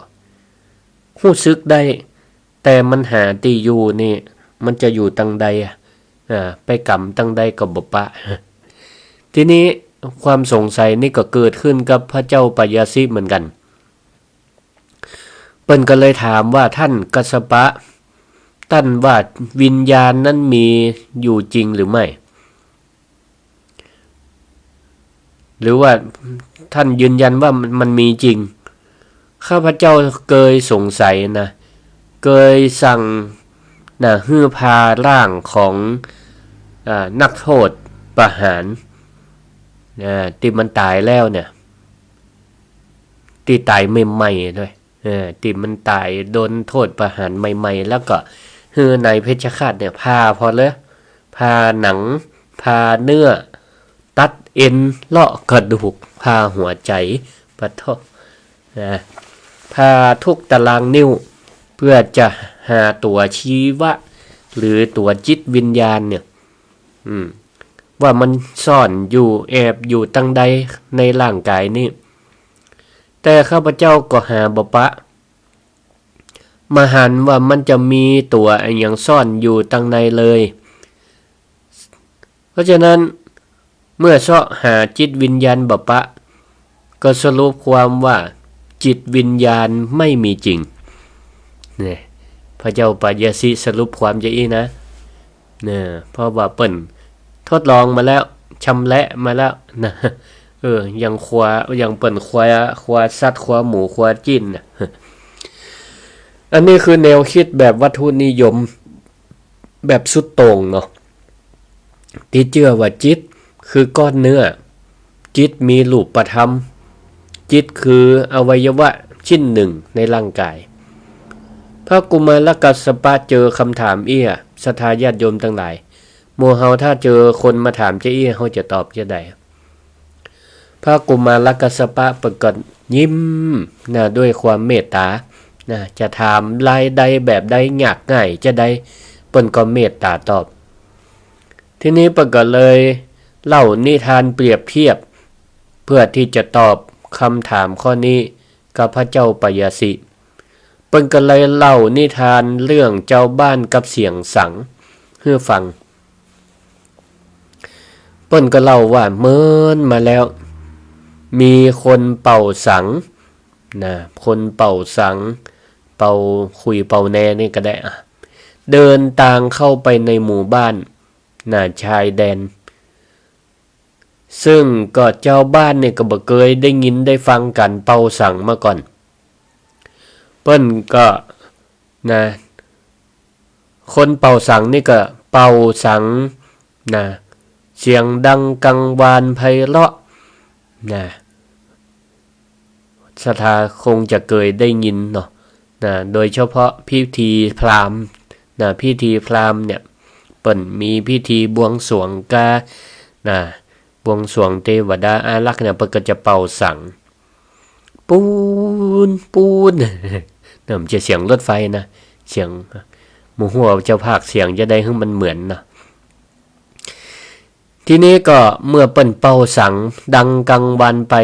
ฮู้สึกได้ แต่มันหาตี้อยู่นี่ มันจะอยู่ตังใดอะ อ่า ไปกำตังใดก็บ่ปะ ทีนี้ความสงสัยนี่ก็เกิดขึ้นกับพระเจ้าปายาสิเหมือนกั๋น เปิ้นก็เลยถามว่า ท่านกัสสปะ ต้านว่าวิญญาณนั้นมีอยู่จริงหรือไม่ หรือว่าท่านยืนยันว่ามัน มันมีจริง ข้าพเจ้าเกยสงสัยนะ เกยสั่งนะ หื้อพาร่างของ อ่า นักโทษประหาร อ่า ตี้มันต๋ายแล้วเนี่ย ตี้ต๋ายใหม่ๆ ด้วย เออ ตี้มันต๋ายโดนโทษประหารใหม่ๆ แล้วก็หื้อนายเพชฌฆาตเนี่ย ผ่าผ่อเลย ผ่าหนัง ผ่าเนื้อ ตัดเอ็น เลาะกระดูก ผ่าหัวใจ๋ ปะโถ นะ ผ่าทุกตารางนิ้ว เพื่อจะหาตั๋วชีวะ หรือตั๋วจิตวิญญาณเนี่ย อืม ว่ามันซ่อนอยู่ แอบอยู่ตังใดในร่างก๋ายนี่ แต่ข้าพเจ้าก็หาบ่ปะ บ่หันว่ามันจะมีตั๋วอะหยังซ่อนอยู่ตังในเลย เพราะฉะนั้น เมื่อเซาะหาจิตวิญญาณบ่ปะ ก็สรุปความว่าจิตวิญญาณไม่มีจริง เนี่ย พระเจ้าปายาสิสรุปความจะอี้นะ เนี่ย เพราะว่าเปิ้นทดลองมาแล้ว ชำแหละมาแล้วนะ เออ อย่างครัว อย่างเปิ้นครัว ครัวสัตว์ ครัวหมู ครัวจิ๊นน่ะ อันนี้คือแนวคิดแบบวัตถุนิยม แบบสุดโต่งเนาะ ตี้เจื้อว่าจิตคือก้อนเนื้อ จิตมีรูปธรรม จิตคืออวัยวะชิ้นหนึ่งในร่างกาย พระกุมารกัสสปะเจอคำถามเอี้ย ศรัทธาญาติโยมตังหลาย หมู่เฮาถ้าเจอคนมาถามจะอี้ เฮาจะตอบจะใด พระกุมารกัสสปะเปิ้นก็ยิ้มนะ ด้วยความเมตต๋านะ จะถามลายใดแบบใด ยากง่ายจะใด เปิ้นก็เมตต๋าตอบ ทีนี้เปิ้นก็เลยเล่านิทานเปรียบเทียบ เพื่อตี้จะตอบคำถามข้อนี้ กับพระเจ้าปายาสิ เปิ้นก็เลยเล่านิทานเรื่องจาวบ้านกับเสียงสังหื้อฟัง เปิ้นก็เล่าว่าเมินมาแล้ว มีคนเป่าสัง นะ คนเป่าสัง เป่าขลุ่ยเป่าแนนี่ก็ได้อะ เดินตางเข้าไปในหมู่บ้าน นะ ชายแดน ซึ่งก็จาวบ้านเนี่ยก็บ่เกยได้ยินได้ฟังก๋านเป่าสังมาก่อน เปิ้นก็ นะ คนเป่าสังนี่ก็เป่าสัง นะ เสียงดังกังวานไพเราะ นะ ศรัทธาคงจะเกยได้ยินเนาะ นะ โดยเฉพาะพิธีพราหมณ์ นะ พิธีพราหมณ์เนี่ย เปิ้นมีพิธีบวงสรวงกา นะ บวงสรวงเตวดาอารักษ์เนี่ย เปิ้นก็จะเป่าสัง ปูน ปูน นะ มันจะเสียงรถไฟนะ เสียง บ่ฮู้ว่าจะพากย์เสียงจะใดหื้อมันเหมือนเนาะ ทีนี้ก็เมื่อเปิ้นเป่าสังดังกังวานไป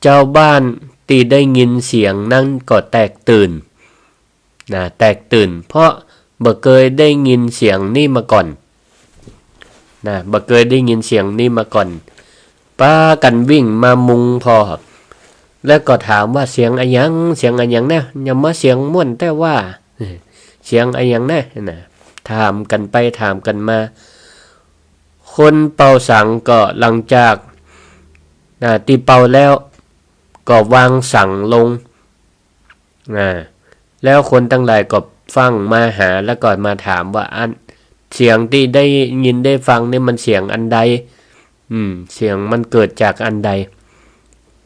จาวบ้านตี้ได้ยินเสียงนั้นก็แตกตื่น นะ แตกตื่น เพราะบ่เกยได้ยินเสียงนี้มาก่อน นะ บ่เกยได้ยินเสียงนี้มาก่อน ปากั๋นวิ่งมามุงผ่อ แล้วก็ถามว่า "เสียงอะหยัง เสียงอะหยังแน่ หยังมาเสียงม่วนแต๊ว่า เสียงอะหยังแน่" นะ ถามกั๋นไปถามกั๋นมา คนเป่าสังก็หลังจาก นะ ตี้เป่าแล้วก็วางสังลง นะ แล้วคนตังหลายก็ฟั่งมาหา แล้วก็มาถามว่า "อัน เสียงตี้ได้ยินได้ฟังนี่มันเสียงอันใด อืม เสียงมันเกิดจากอันใด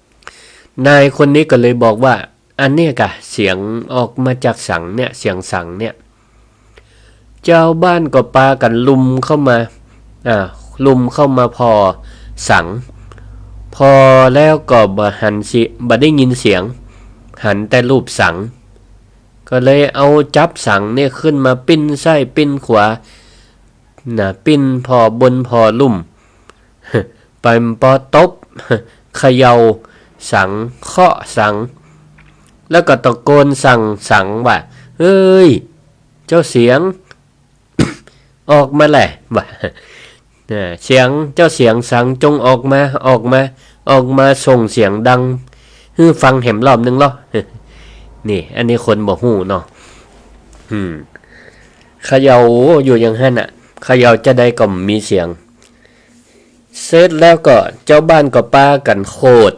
" นายคนนี้ก็เลยบอกว่า "อันเนี้ยก่ะ เสียงออกมาจากสังเนี่ย เสียงสังเนี่ย" จาวบ้านก็ปากั๋นลุมเข้ามา อ่า ลุมเข้ามาผ่อสัง ผ่อแล้วก็บ่หันสิ บ่ได้ยินเสียง หันแต่รูปสัง ก็เลยเอาจับสังเนี่ยขึ้นมาปิ้นซ้ายปิ้นขวา นะ ปิ้นผ่อบนผ่อลุ่ม ไปปอตบ เขย่าสัง เคาะสัง แล้วก็ตะโกนสั่งสังว่า "เฮ้ย เจ้าเสียง ออกมาแหละ" ว่า นะ "เสียง เจ้าเสียงสังจงออกมา ออกมา ออกมาส่งเสียงดังหื้อฟังแหมรอบหนึ่งเล่า" นี่ อันนี้คนบ่ฮู้เนาะ อืม เขย่าอยู่อย่างหั้นน่ะ เขย่าจะใดก็บ่มีเสียง เสร็จแล้วก็จาวบ้านก็ปากั๋นโขด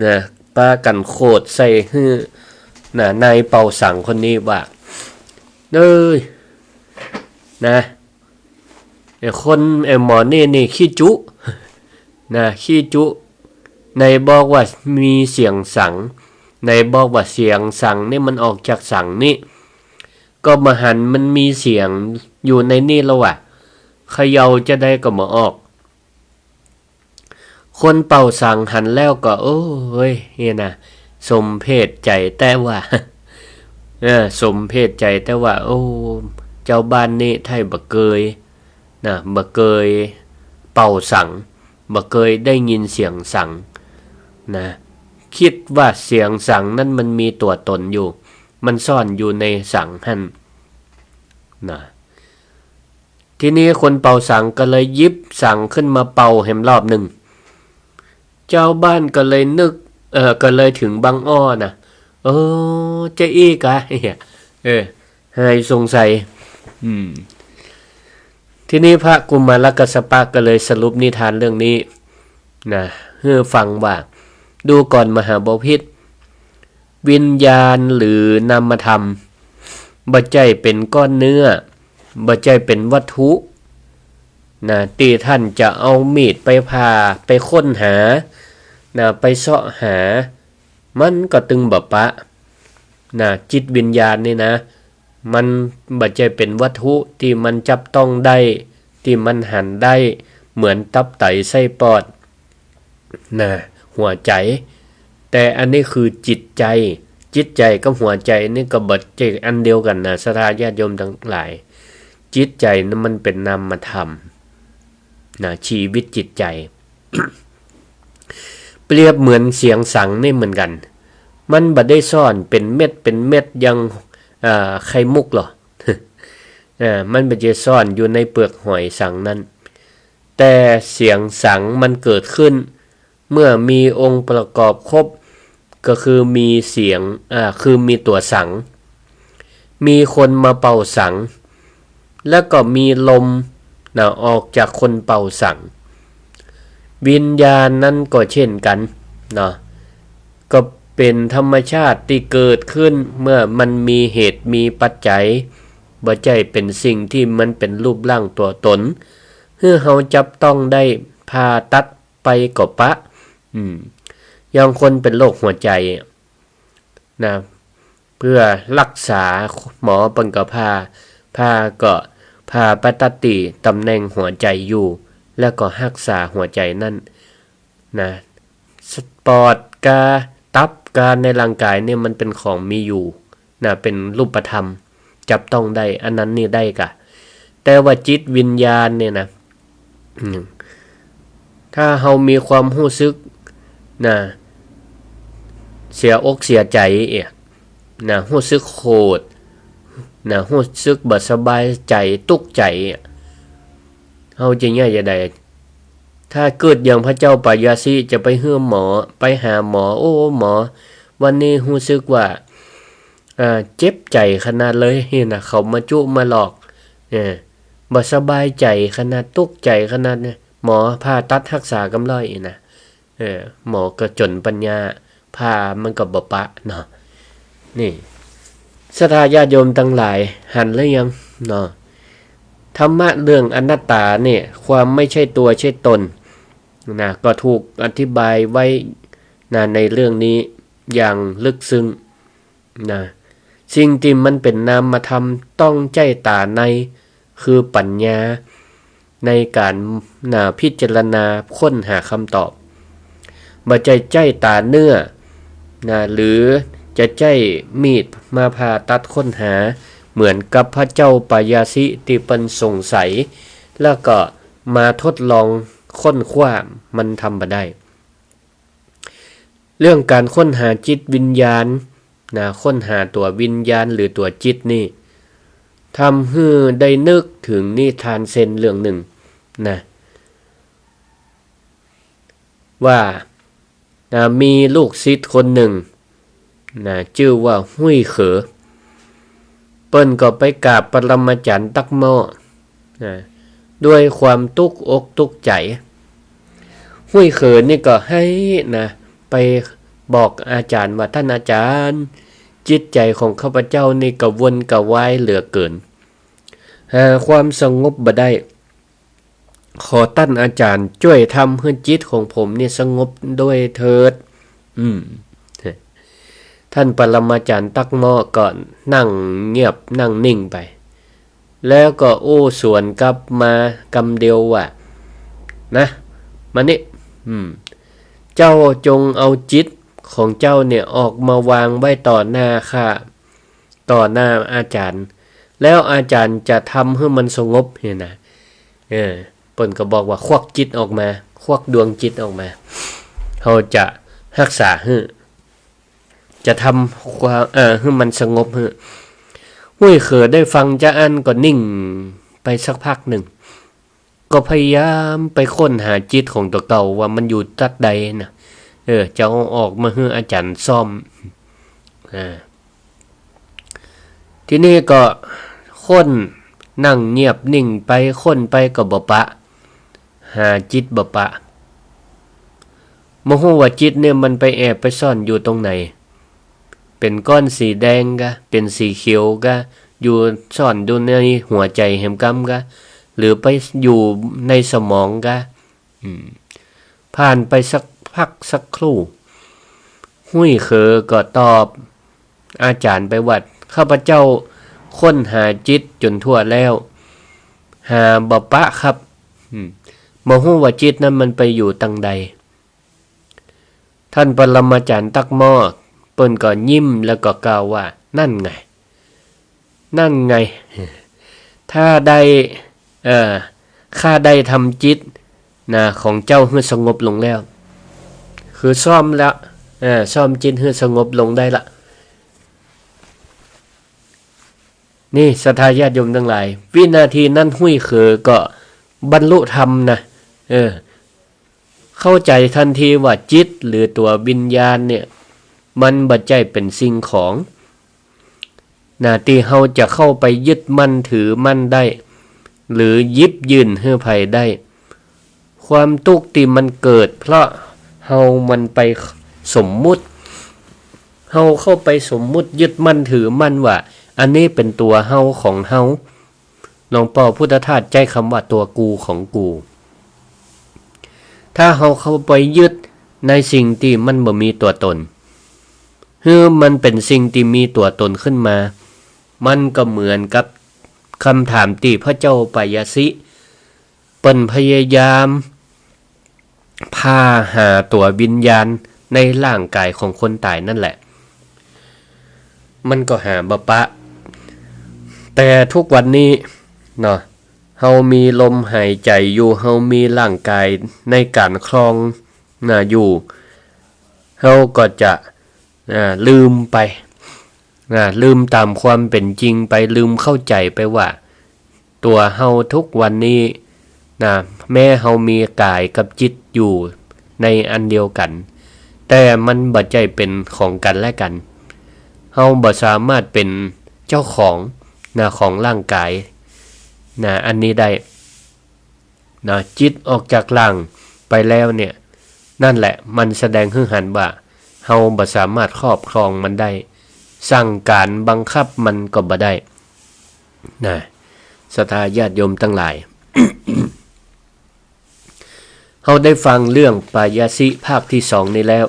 นะ ปากั๋นโขดใส่หื้อ นะ นายเป่าสังคนนี้ว่า "เอ้ย นะ ไอ้คน ไอ้หมอนี่นี่ขี้จุ นะ ขี้จุ ไหนบอกว่ามีเสียงสัง ไหนบอกว่าเสียงสังนี่มันออกจากสังนี่ ก็บ่หันมันมีเสียงอยู่ในนี่แล้ววะ เขย่าจะใดก็บ่ออก" คนเป่าสังหันแล้วก็ โอ้ย เนี่ยนะ สมเพชใจแต๊ว่า เออ สมเพชใจแต๊ว่า โอ้ จาวบ้านนี่ไท้บ่เกย นะ บ่เกยเป่าสัง บ่เกยได้ยินเสียงสัง นะ กึ๊ดว่าเสียงสังนั้นมันมีตั๋วต๋นอยู่ มันซ่อนอยู่ในสังหั้น นะ ทีนี้คนเป่าสังก็เลยหยิบสังขึ้นมาเป่าแหมรอบหนึ่ง จาวบ้านก็เลยนึก เอ่อ ก็เลยเถิงบังอ้อนะ เออ จะอี้กะ เออ หายสงสัย อืม ทีนี้พระกุมารกัสสปะก็เลยสรุปนิทานเรื่องนี้ นะ หื้อฟังว่า ดูก่อนมหาบพิตร วิญญาณหรือนามธรรม บ่ใจ้เป๋นก้อนเนื้อ บ่ใจ้เป๋นวัตถุ นะ ตี้ต้านจะเอามีดไปผ่า ไปค้นหา นะ ไปเซาะหา มันก็ตึงบ่ปะ นะ จิตวิญญาณนี่นะ มันบ่ใจ้เป๋นวัตถุตี้มันจับต้องได้ ตี้มันหันได้ เหมือนตับไตไส้ปอด นะ หัวใจ๋ แต่อันนี้คือจิตใจ๋ จิตใจ๋กับหัวใจ๋นี่ก็บ่ใจ้อันเดียวกั๋นนะ ศรัทธาญาติโยมตังหลาย จิตใจ๋นั้นมันเป๋นนามธรรม นะ ชีวิตจิตใจ๋ เปรียบเหมือนเสียงสังนี่เหมือนกั๋น มันบ่ได้ซ่อนเป๋นเม็ดเป๋นเม็ดอย่าง อ่า ไข่มุกหรอก อ่า มันบ่ได้ซ่อนอยู่ในเปลือกหอยสังนั้น แต่เสียงสังมันเกิดขึ้น เมื่อมีองค์ประกอบครบ ก็คือมีเสียง อ่า คือมีตั๋วสัง มีคนมาเป่าสัง แล้วก็มีลมนะ ออกจากคนเป่าสัง วิญญาณนั้นก็เช่นกั๋นเนาะ ก็เป๋นธรรมชาติตี้เกิดขึ้นเมื่อมันมีเหตุมีปัจจัย บ่ใจ้เป๋นสิ่งตี้มันเป๋นรูปร่างตั๋วต๋น หื้อเฮาจับต้องได้ ผ่าตัดไปก็ปะ อืม อย่างคนเป๋นโรคหัวใจ๋ นะ เพื่อฮักษา หมอเปิ้นก็ผ่า ผ่าก็ผ่าไปตัดตี้ต๋ำแหน่งหัวใจ๋อยู่ แล้วก็ฮักษาหัวใจ๋นั้นนะ ส- ปอดกา ตับกาในร่างก๋ายเนี่ยมันเป๋นของมีอยู่นะ เป๋นรูปธรรม จับต้องได้ อันนั้นนี่ได้ก่ะ แต่ว่าจิตวิญญาณเนี่ยนะ อืม ถ้าเฮามีความฮู้สึกนะ เสียอกเสียใจ๋เอะนะ ฮู้สึกโขดนะ ฮู้สึกบ่สบายใจ๋ ตุ๊กใจ๋อะ เฮาจะเยียะจาใด ถ้ากึ๊ดอย่างพระเจ้าปายาสิจะไปหื้อหมอ ไปหาหมอ โอ้ หมอ วันนี้ฮู้สึกว่า อ่า เจ็บใจ๋ขนาดเลยนี่นะ เขามาจุมาหลอก เออ บ่สบายใจ๋ขนาด ตุ๊กใจ๋ขนาดเนี่ย หมอผ่าตัดฮักษากำล่อยนี่นะ เออ หมอก็จ๋นปัญญา ผ่ามันก็บ่ปะเนาะ นี่ ศรัทธาญาติโยมตังหลาย หันแล้วยังเนาะ ธรรมะเรื่องอนัตตาเนี่ย ความไม่ใช่ตัวใช่ตนนะ ก็ถูกอธิบายไว้นะ ในเรื่องนี้อย่างลึกซึ้ง นะ สิ่งตี้มันเป๋นนามธรรมต้องใจ๊ต๋าใน คือปัญญา ในก๋าน นะ พิจารณาค้นหาคำตอบ บ่ใจ้ใจ๊ต๋าเนื้อ นะ หรือจะใจ๊มีดมาผ่าตัดค้นหา เหมือนกับพระเจ้าปายาสิตี้เปิ้นสงสัย แล้วก็มาทดลองค้นคว้า มันทำบ่ได้ เรื่องก๋านค้นหาจิตวิญญาณนะ ค้นหาตั๋ววิญญาณหรือตั๋วจิตนี่ ทำหื้อได้นึกเถิงนิทานเซนเรื่องนึ่งนะ ว่า นะ มีลูกศิษย์คนนึ่งนะ จื้อว่าหุ้ยเขอ เปิ้นก็ไปกราบปรมาจารย์ตั๊กหม้อ นะ ด้วยความตุ๊กอกตุ๊กใจ๋ หุ้ยเขอนี่ก็ไห้นะ ไปบอกอาจ๋ารย์ว่า ต้านอาจ๋ารย์ จิตใจ๋ของข้าพเจ้านี่กระวนกระวายเหลือเกิน หาความสงบบ่ได้ ขอต้านอาจ๋ารย์จ้วยทำหื้อจิตของผมนี่สงบด้วยเถิด อืม ต้านปรมาจารย์ตั๊กหม้อก็นั่งเงียบนั่งนิ่งไป แล้วก็อู้สวนกลับมากำเดียวว่า นะ มานี่ อืม เจ้าจงเอาจิตของเจ้าเนี่ยออกมาวางไว้ต่อหน้าข้า ต่อหน้าอาจ๋ารย์ แล้วอาจ๋ารย์จะทำหื้อมันสงบเนี่ยนะ เออ เปิ้นก็บอกว่าควักจิตออกมา ควักดวงจิตออกมา เฮาจะฮักษาหื้อ จะทำความ เอ่อ หื้อมันสงบหื้อ หุ้ยเขอได้ฟังจาอั้นก็นิ่งไปสักพักนึ่ง ก็พยายามไปค้นหาจิตของตั๋วเก่าว่ามันอยู่ตั๊ดใดนะ เออ จะเอาออกมาหื้ออาจ๋ารย์ซ่อม อ่า ทีนี้ก็ค้น นั่งเงียบนิ่งไป ค้นไปก็บ่ปะ หาจิตบ่ปะ บ่ฮู้ว่าจิตเนี่ยมันไปแอบไปซ่อนอยู่ตรงไหน เป๋นก้อนสีแดงกา เป๋นสีเขียวกา อยู่ซ่อนอยู่ในหัวใจ๋แหมกำกา หรือไปอยู่ในสมองกา อืม ผ่านไปสักพักสักครู่ หุ้ยเขอก็ตอบอาจ๋ารย์ไปว่า ข้าพเจ้าค้นหาจิตจ๋นทั่วแล้ว หาบ่ปะครับ อืม บ่ฮู้ว่าจิตนั้นมันไปอยู่ตังใด ต้านปรมาจารย์ตั๊กหม้อ เปิ้นก็ยิ้มแล้วก็กล่าวว่า นั่นไง นั่นไง ถ้าได้ เอ่อ ข้าได้ทำจิตนะ ของเจ้าหื้อสงบลงแล้ว คือซ่อมแล้ว เออ ซ่อมจิตหื้อสงบลงได้ละ นี่ศรัทธาญาติโยมตังหลาย วินาทีนั้นฮู้เขยก็บรรลุธรรมนะ เออ เข้าใจ๋ตันทีว่าจิตหรือตั๋ววิญญาณเนี่ย มันบ่ใจ้เป๋นสิ่งของ นะ ตี้เฮาจะเข้าไปยึดมั่นถือมั่นได้ หรือหยิบยื่นหื้อใผได้ ความตุ๊กข์ตี้มันเกิดเพราะเฮามันไปสมมุติ เฮาเข้าไปสมมุติยึดมั่นถือมั่นว่า อันนี้เป๋นตั๋วเฮาของเฮา หลวงป้อพุทธทาสใจ๊กำว่าตั๋วกูของกู ถ้าเฮาเข้าไปยึดในสิ่งตี้มันบ่มีตั๋วตน หื้อมันเป๋นสิ่งตี้มีตั๋วตนขึ้นมา มันก็เหมือนกับกำถามตี้พระเจ้าปายาสิ เปิ้นพยายามผ่าหาตั๋ววิญญาณในร่างก๋ายของคนต๋ายนั่นแหละ มันก็หาบ่ปะ แต่ทุกวันนี้เนาะ เฮามีลมหายใจ๋อยู่ เฮามีร่างก๋ายในก๋านครอง นะ อยู่ เฮาก็จะ อ่า ลืมไป อ่า ลืมต๋ามความเป๋นจริงไป ลืมเข้าใจ๋ไปว่า ตั๋วเฮาทุกวันนี้ นะ แม้เฮามีก๋ายกับจิตอยู่ในอันเดียวกั๋น แต่มันบ่ใจ้เป๋นของกั๋นและกั๋น เฮาบ่สามารถเป๋นเจ้าของ นะ ของร่างก๋าย นะ อันนี้ได้ นะ จิตออกจากร่างไปแล้วเนี่ย นั่นแหละมันแสดงหื้อหันว่า เฮาบ่สามารถครอบครองมันได้ สั่งก๋านบังคับมันก็บ่ได้ นะ ศรัทธาญาติโยมตังหลาย เฮาได้ฟังเรื่องปายาสิภาคตี้สองนี้แล้ว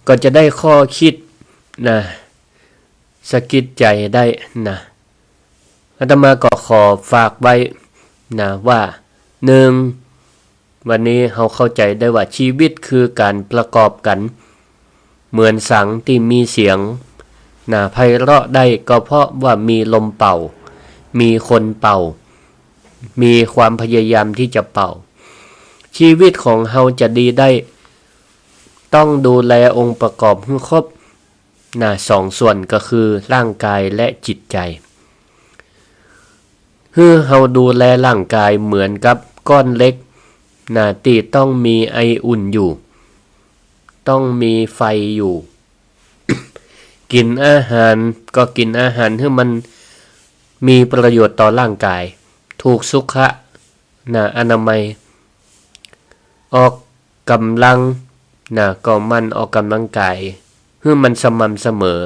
ก็จะได้ข้อคิด นะ สะกิดใจ๋ได้ นะ อาตมาก็ขอฝากไว้ นะ ว่า หนึ่ง วันนี้เฮาเข้าใจ๋ได้ว่าชีวิตคือก๋านประกอบกั๋น เหมือนสังตี้มีเสียง นะ ไพเราะได้ก็เพราะว่ามีลมเป่า มีคนเป่า มีความพยายามตี้จะเป่า ชีวิตของเฮาจะดีได้ ต้องดูแลองค์ประกอบหื้อครบ นะ สองส่วนก็คือร่างก๋ายและจิตใจ๋ หื้อเฮาดูแลร่างก๋ายเหมือนกับก้อนเหล็ก นะ ตี้ต้องมีไออุ่นอยู่ ต้องมีไฟอยู่ กิ๋นอาหารก็กิ๋นอาหารหื้อมันมีประโยชน์ต่อร่างก๋าย ถูกสุขะ นะ อนามัย ออกก๋ำลัง นะ ก็หมั่นออกก๋ำลังก๋าย หื้อมันสม่ำเสมอ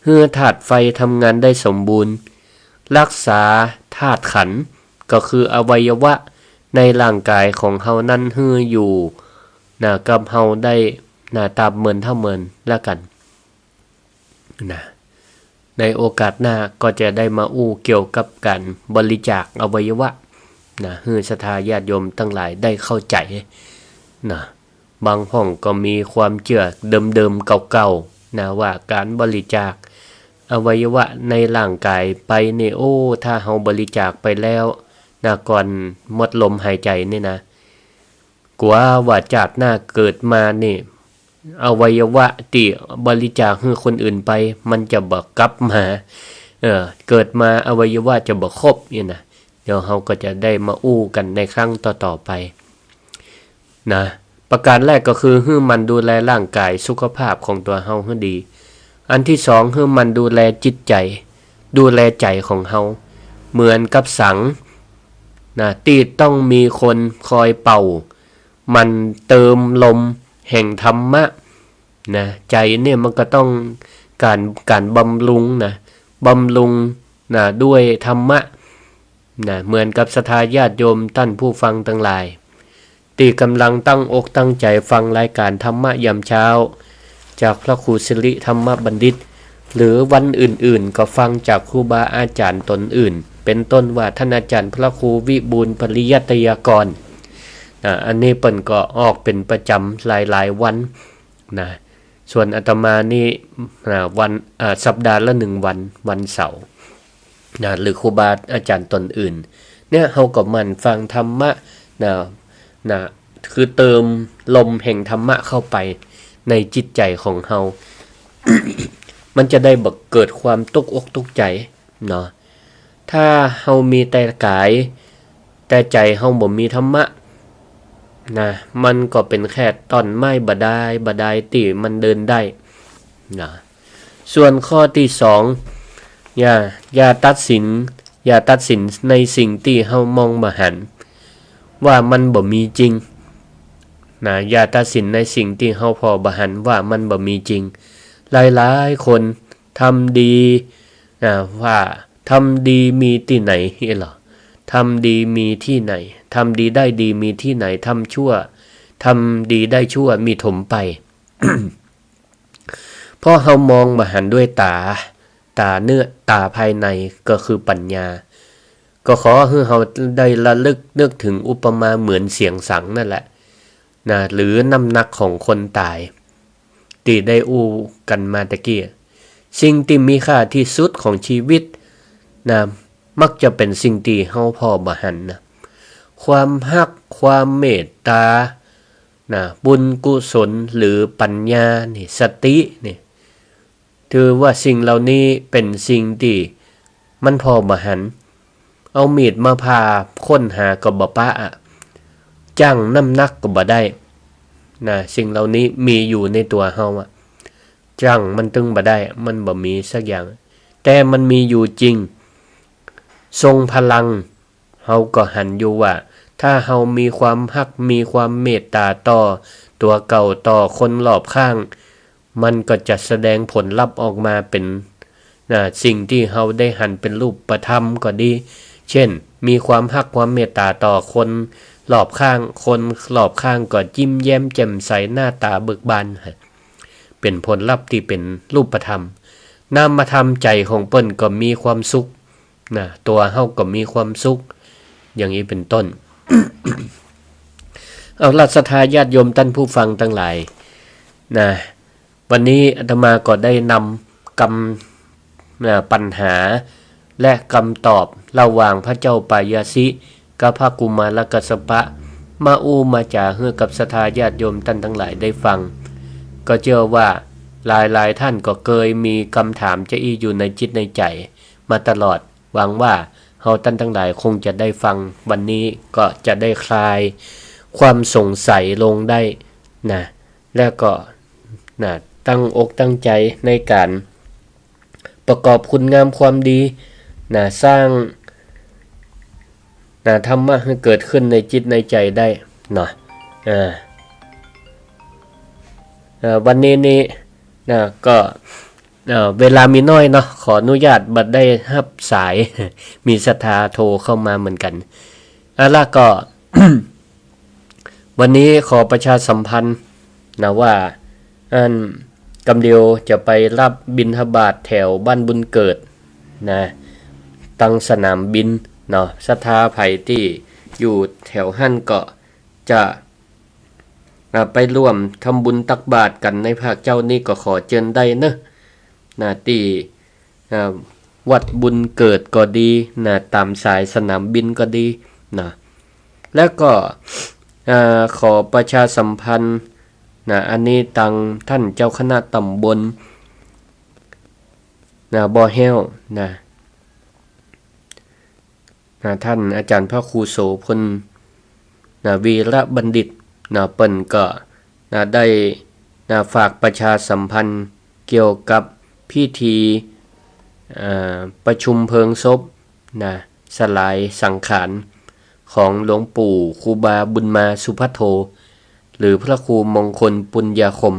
หื้อธาตุไฟทำงานได้สมบูรณ์ รักษาธาตุขันธ์ ก็คืออวัยวะในร่างก๋ายของเฮานั้นหื้ออยู่ นะ กับเฮาได้ นะ ตราบเมินเท่าเมินละกั๋น นะ ในโอกาสหน้าก็จะได้มาอู้เกี่ยวกับก๋านบริจาคอวัยวะ นะ หื้อศรัทธาญาติโยมตังหลายได้เข้าใจ๋ นะ บางพ่องก็มีความเจื้อเดิมๆ เก่าๆ นะ ว่าก๋านบริจาคอวัยวะในร่างก๋ายไปนี่ โอ้ ถ้าเฮาบริจาคไปแล้ว นะ ก่อนหมดลมหายใจ๋นี่นะ กั๋วว่าจาติหน้าเกิดมานี่ อวัยวะตี้บริจาคหื้อคนอื่นไป มันจะบ่กลับมา เออ เกิดมาอวัยวะจะบ่ครบเนี่ยนะ เดี๋ยวเฮาก็จะได้มาอู้กั๋นในครั้งต่อๆ ไป นะ ประก๋านแรกก็คือหื้อหมั่นดูแลร่างก๋ายสุขภาพของตั๋วเฮาหื้อดี อันตี้สองหื้อหมั่นดูแลจิตใจ๋ ดูแลใจ๋ของเฮา เหมือนกับสัง นะ ตี้ต้องมีคนคอยเป่า หมั่นเติมลมแห่งธรรมะ นะ ใจ๋เนี่ยมันก็ต้องก๋าน ก๋านบำรุงนะ บำรุง นะ ด้วยธรรมะ นะ เหมือนกับศรัทธาญาติโยมต้านผู้ฟังตังหลาย ตี้ก่ำลังตั้งอกตั้งใจ๋ฟังรายก๋านธรรมะยามเช้า จากพระครูสิริธรรมบัณฑิต หรือวันอื่นๆ ก็ฟังจากครูบาอาจ๋ารย์ต๋นอื่น เป๋นต้นว่าต้านอาจ๋ารย์พระครูวิบูลย์ปริยัตยากร นะ อันนี้เปิ้นก็ออกเป๋นประจ๋ำหลายๆ วัน นะ ส่วนอาตมานี่ อ่า วัน อ่า สัปดาห์ละหนึ่งวัน วันเสาร์ นะ หรือครูบาอาจ๋ารย์ต๋นอื่น เนี่ย เฮาก็หมั่นฟังธรรมะ นะ นะ คือเติมลมแห่งธรรมะเข้าไป ในจิตใจ๋ของเฮา มันจะได้บ่เกิดความตกอกตกใจ๋เนาะ ถ้าเฮามีแต่ก๋าย แต่ใจ๋เฮาบ่มีธรรมะนะ มันก็เป๋นแค่ต้นไม้บ่ดายบ่ดายตี้มันเดินได้นะ ส่วนข้อตี้สอง อย่า อย่าตัดสิน อย่าตัดสินในสิ่งตี้เฮามองบ่หัน ว่ามันบ่มีจริงนะ อย่าตัดสินในสิ่งตี้เฮาผ่อบ่หันว่ามันบ่มีจริง หลายๆ คนทำดีนะ ว่าทำดีมีตี้ไหน เอ้ยเหรอ ทำดีมีตี้ไหน ทำดีได้ดีมีตี้ไหน ทำชั่ว ทำดีได้ชั่วมีถมไป เพราะเฮามองบ่หันด้วยต๋า ต๋าเนื้อ ต๋าภายในก็คือปั๋ญญา ก็ขอหื้อเฮาได้ระลึกนึกเถิงอุปมาเหมือนเสียงสังนั่นแหละนะ หรือน้ำหนักของคนต๋าย ตี้ได้อู้กั๋นมาตะกี้ สิ่งตี้มีค่าตี้สุดของชีวิตนะ มักจะเป๋นสิ่งตี้เฮาผ่อบ่หันนะ ความฮัก ความเมตต๋านะ บุญกุศล หรือปั๋ญญานี่ สตินี่ ถือว่าสิ่งเหล่านี้เป๋นสิ่งตี้มันผ่อบ่หัน เอามีดมาผ่าค้นหาก็บ่ปะอะ จั่งน้ำหนักก็บ่ได้นะ สิ่งเหล่านี้มีอยู่ในตั๋วเฮาอะ จั่งมันตึงบ่ได้ มันบ่มีสักอย่าง แต่มันมีอยู่จริง ทรงพลัง เฮาก็หันอยู่ว่า ถ้าเฮามีความฮัก มีความเมตต๋าต่อตั๋วเก่า ต่อคนรอบข้าง มันก็จะแสดงผลลัพธ์ออกมาเป๋น นะ สิ่งตี้เฮาได้หันเป๋นรูปธรรมก็ดี เช่น มีความฮักความเมตต๋าต่อคนรอบข้าง คนรอบข้างก็ยิ้มแย้มแจ่มใส หน้าต๋าเบิกบาน เป๋นผลลัพธ์ตี้เป๋นรูปธรรม นามธรรมใจ๋ของเปิ้นก็มีความสุขนะ ตั๋วเฮาก็มีความสุข อย่างนี้เป๋นต้น เอาล่ะ ศรัทธาญาติโยมต้านผู้ฟังตังหลายนะ วันนี้อาตมาก็ได้นำกำ นะ ปัญหา และกำตอบระหว่างพระเจ้าปายาสิกับพระกุมารกัสสปะ มาอู้มาจ๋าหื้อกับศรัทธาญาติโยมต้านตังหลายได้ฟัง ก็เจื้อว่าหลายๆ ต้านก็เกยมีกำถามจาอี้อยู่ในจิตในใจ๋มาตลอด หวังว่าเฮาต้านตังหลายคงจะได้ฟัง วันนี้ก็จะได้คลายความสงสัยลงได้นะ แล้วก็ นะ ตั้งอกตั้งใจ๋ในก๋านประกอบคุณงามความดี นะ สร้าง นะ ธรรมะหื้อเกิดขึ้นในจิตในใจ๋ได้เนาะ อ่า เอ่อ วันนี้นี้ นะ ก็ เอ่อ เวลามีน้อยเนาะ ขออนุญาตบ่ได้ฮับสาย มีศรัทธาโทรเข้ามาเหมือนกั๋น เอาล่ะ ก็ วันนี้ขอประชาสัมพันธ์นะว่า อัน กำเดียวจะไปรับบิณฑบาตแถวบ้านบุญเกิดนะ ตังสนามบินเนาะ ศรัทธาใผตี้อยู่แถวหั้นก็จะ อ่า ไปร่วมทำบุญตักบาตรกั๋นในภาคเจ๊านี้ก็ขอเจิญได้เนาะ นะ ตี้ อ่า วัดบุญเกิดก็ดีนะ ต๋ามสายสนามบินก็ดีนะ แล้วก็ อ่า ขอประชาสัมพันธ์นะ อันนี้ตังต้านเจ้าคณะต๋ำบลนะ บ่อแฮ้วนะ นะ ต้านอาจ๋ารย์พระครูโสภณ นะ วีระบัณฑิต นะ เปิ้นก็ นะ ได้ นะ ฝากประชาสัมพันธ์เกี่ยวกับพิธี เอ่อ ประชุมเพลิงศพ นะ สลายสังขารของหลวงปู่ครูบาบุญมาสุภัทโท หรือพระครูมงคลปุญญาคม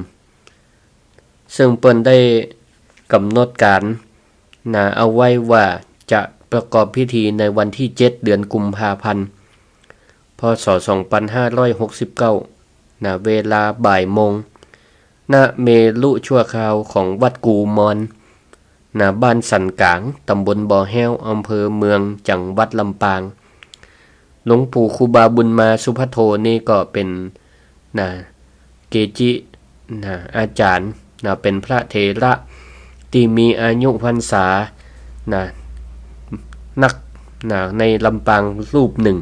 ซึ่งเปิ้นได้กำหนดก๋าน นะ เอาไว้ว่าจะประกอบพิธีในวันตี้เจ็ด เดือนกุมภาพันธ์ พ.ศ. สองปันห้าร้อยหกสิบเก้า นะ เวลาบ่ายโมง ณ เมรุชั่วคราวของวัดกูมอน นะ บ้านสันก๋าง ต๋ำบลบ่อแฮ้ว อำเภอเมือง จังหวัดลำปาง หลวงปู่ครูบาบุญมาสุภัทโทนี่ก็เป๋น นะ เกจิ นะ อาจ๋ารย์ นะ เป๋นพระเถระตี้มีอายุพรรษา นะ นัก นะ ในลำปางรูปนึ่ง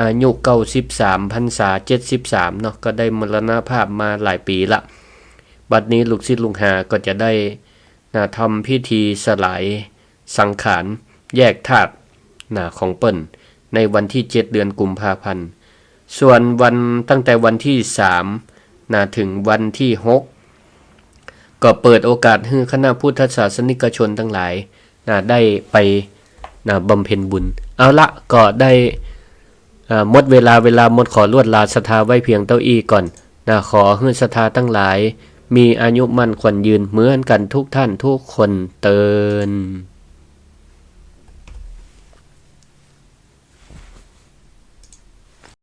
อายุเก้าสิบสาม พรรษาเจ็ดสิบสามเนาะ ก็ได้มรณภาพมาหลายปี๋ละ บัดนี้ลูกศิษย์ลูกหาก็จะได้ นะ ทำพิธีสลายสังขาร แยกธาตุ นะ ของเปิ้น ในวันที่เจ็ด เดือนกุมภาพันธ์ ส่วนวัน ตั้งแต่วันที่สาม นะ ถึงวันที่หก ก็เปิดโอกาสหื้อคณะพุทธศาสนิกชนตังหลาย นะ ได้ไป นะ บำเพ็ญบุญ เอาละ ก็ได้ อ่า หมดเวลา เวลาหมด ขอลวดลาศรัทธาไว้เพียงเต้าอี้ก่อน นะ ขอหื้อศรัทธาตังหลาย มีอายุมั่นขวัญยืนเหมือนกั๋นทุกท่านทุกคนเตอญ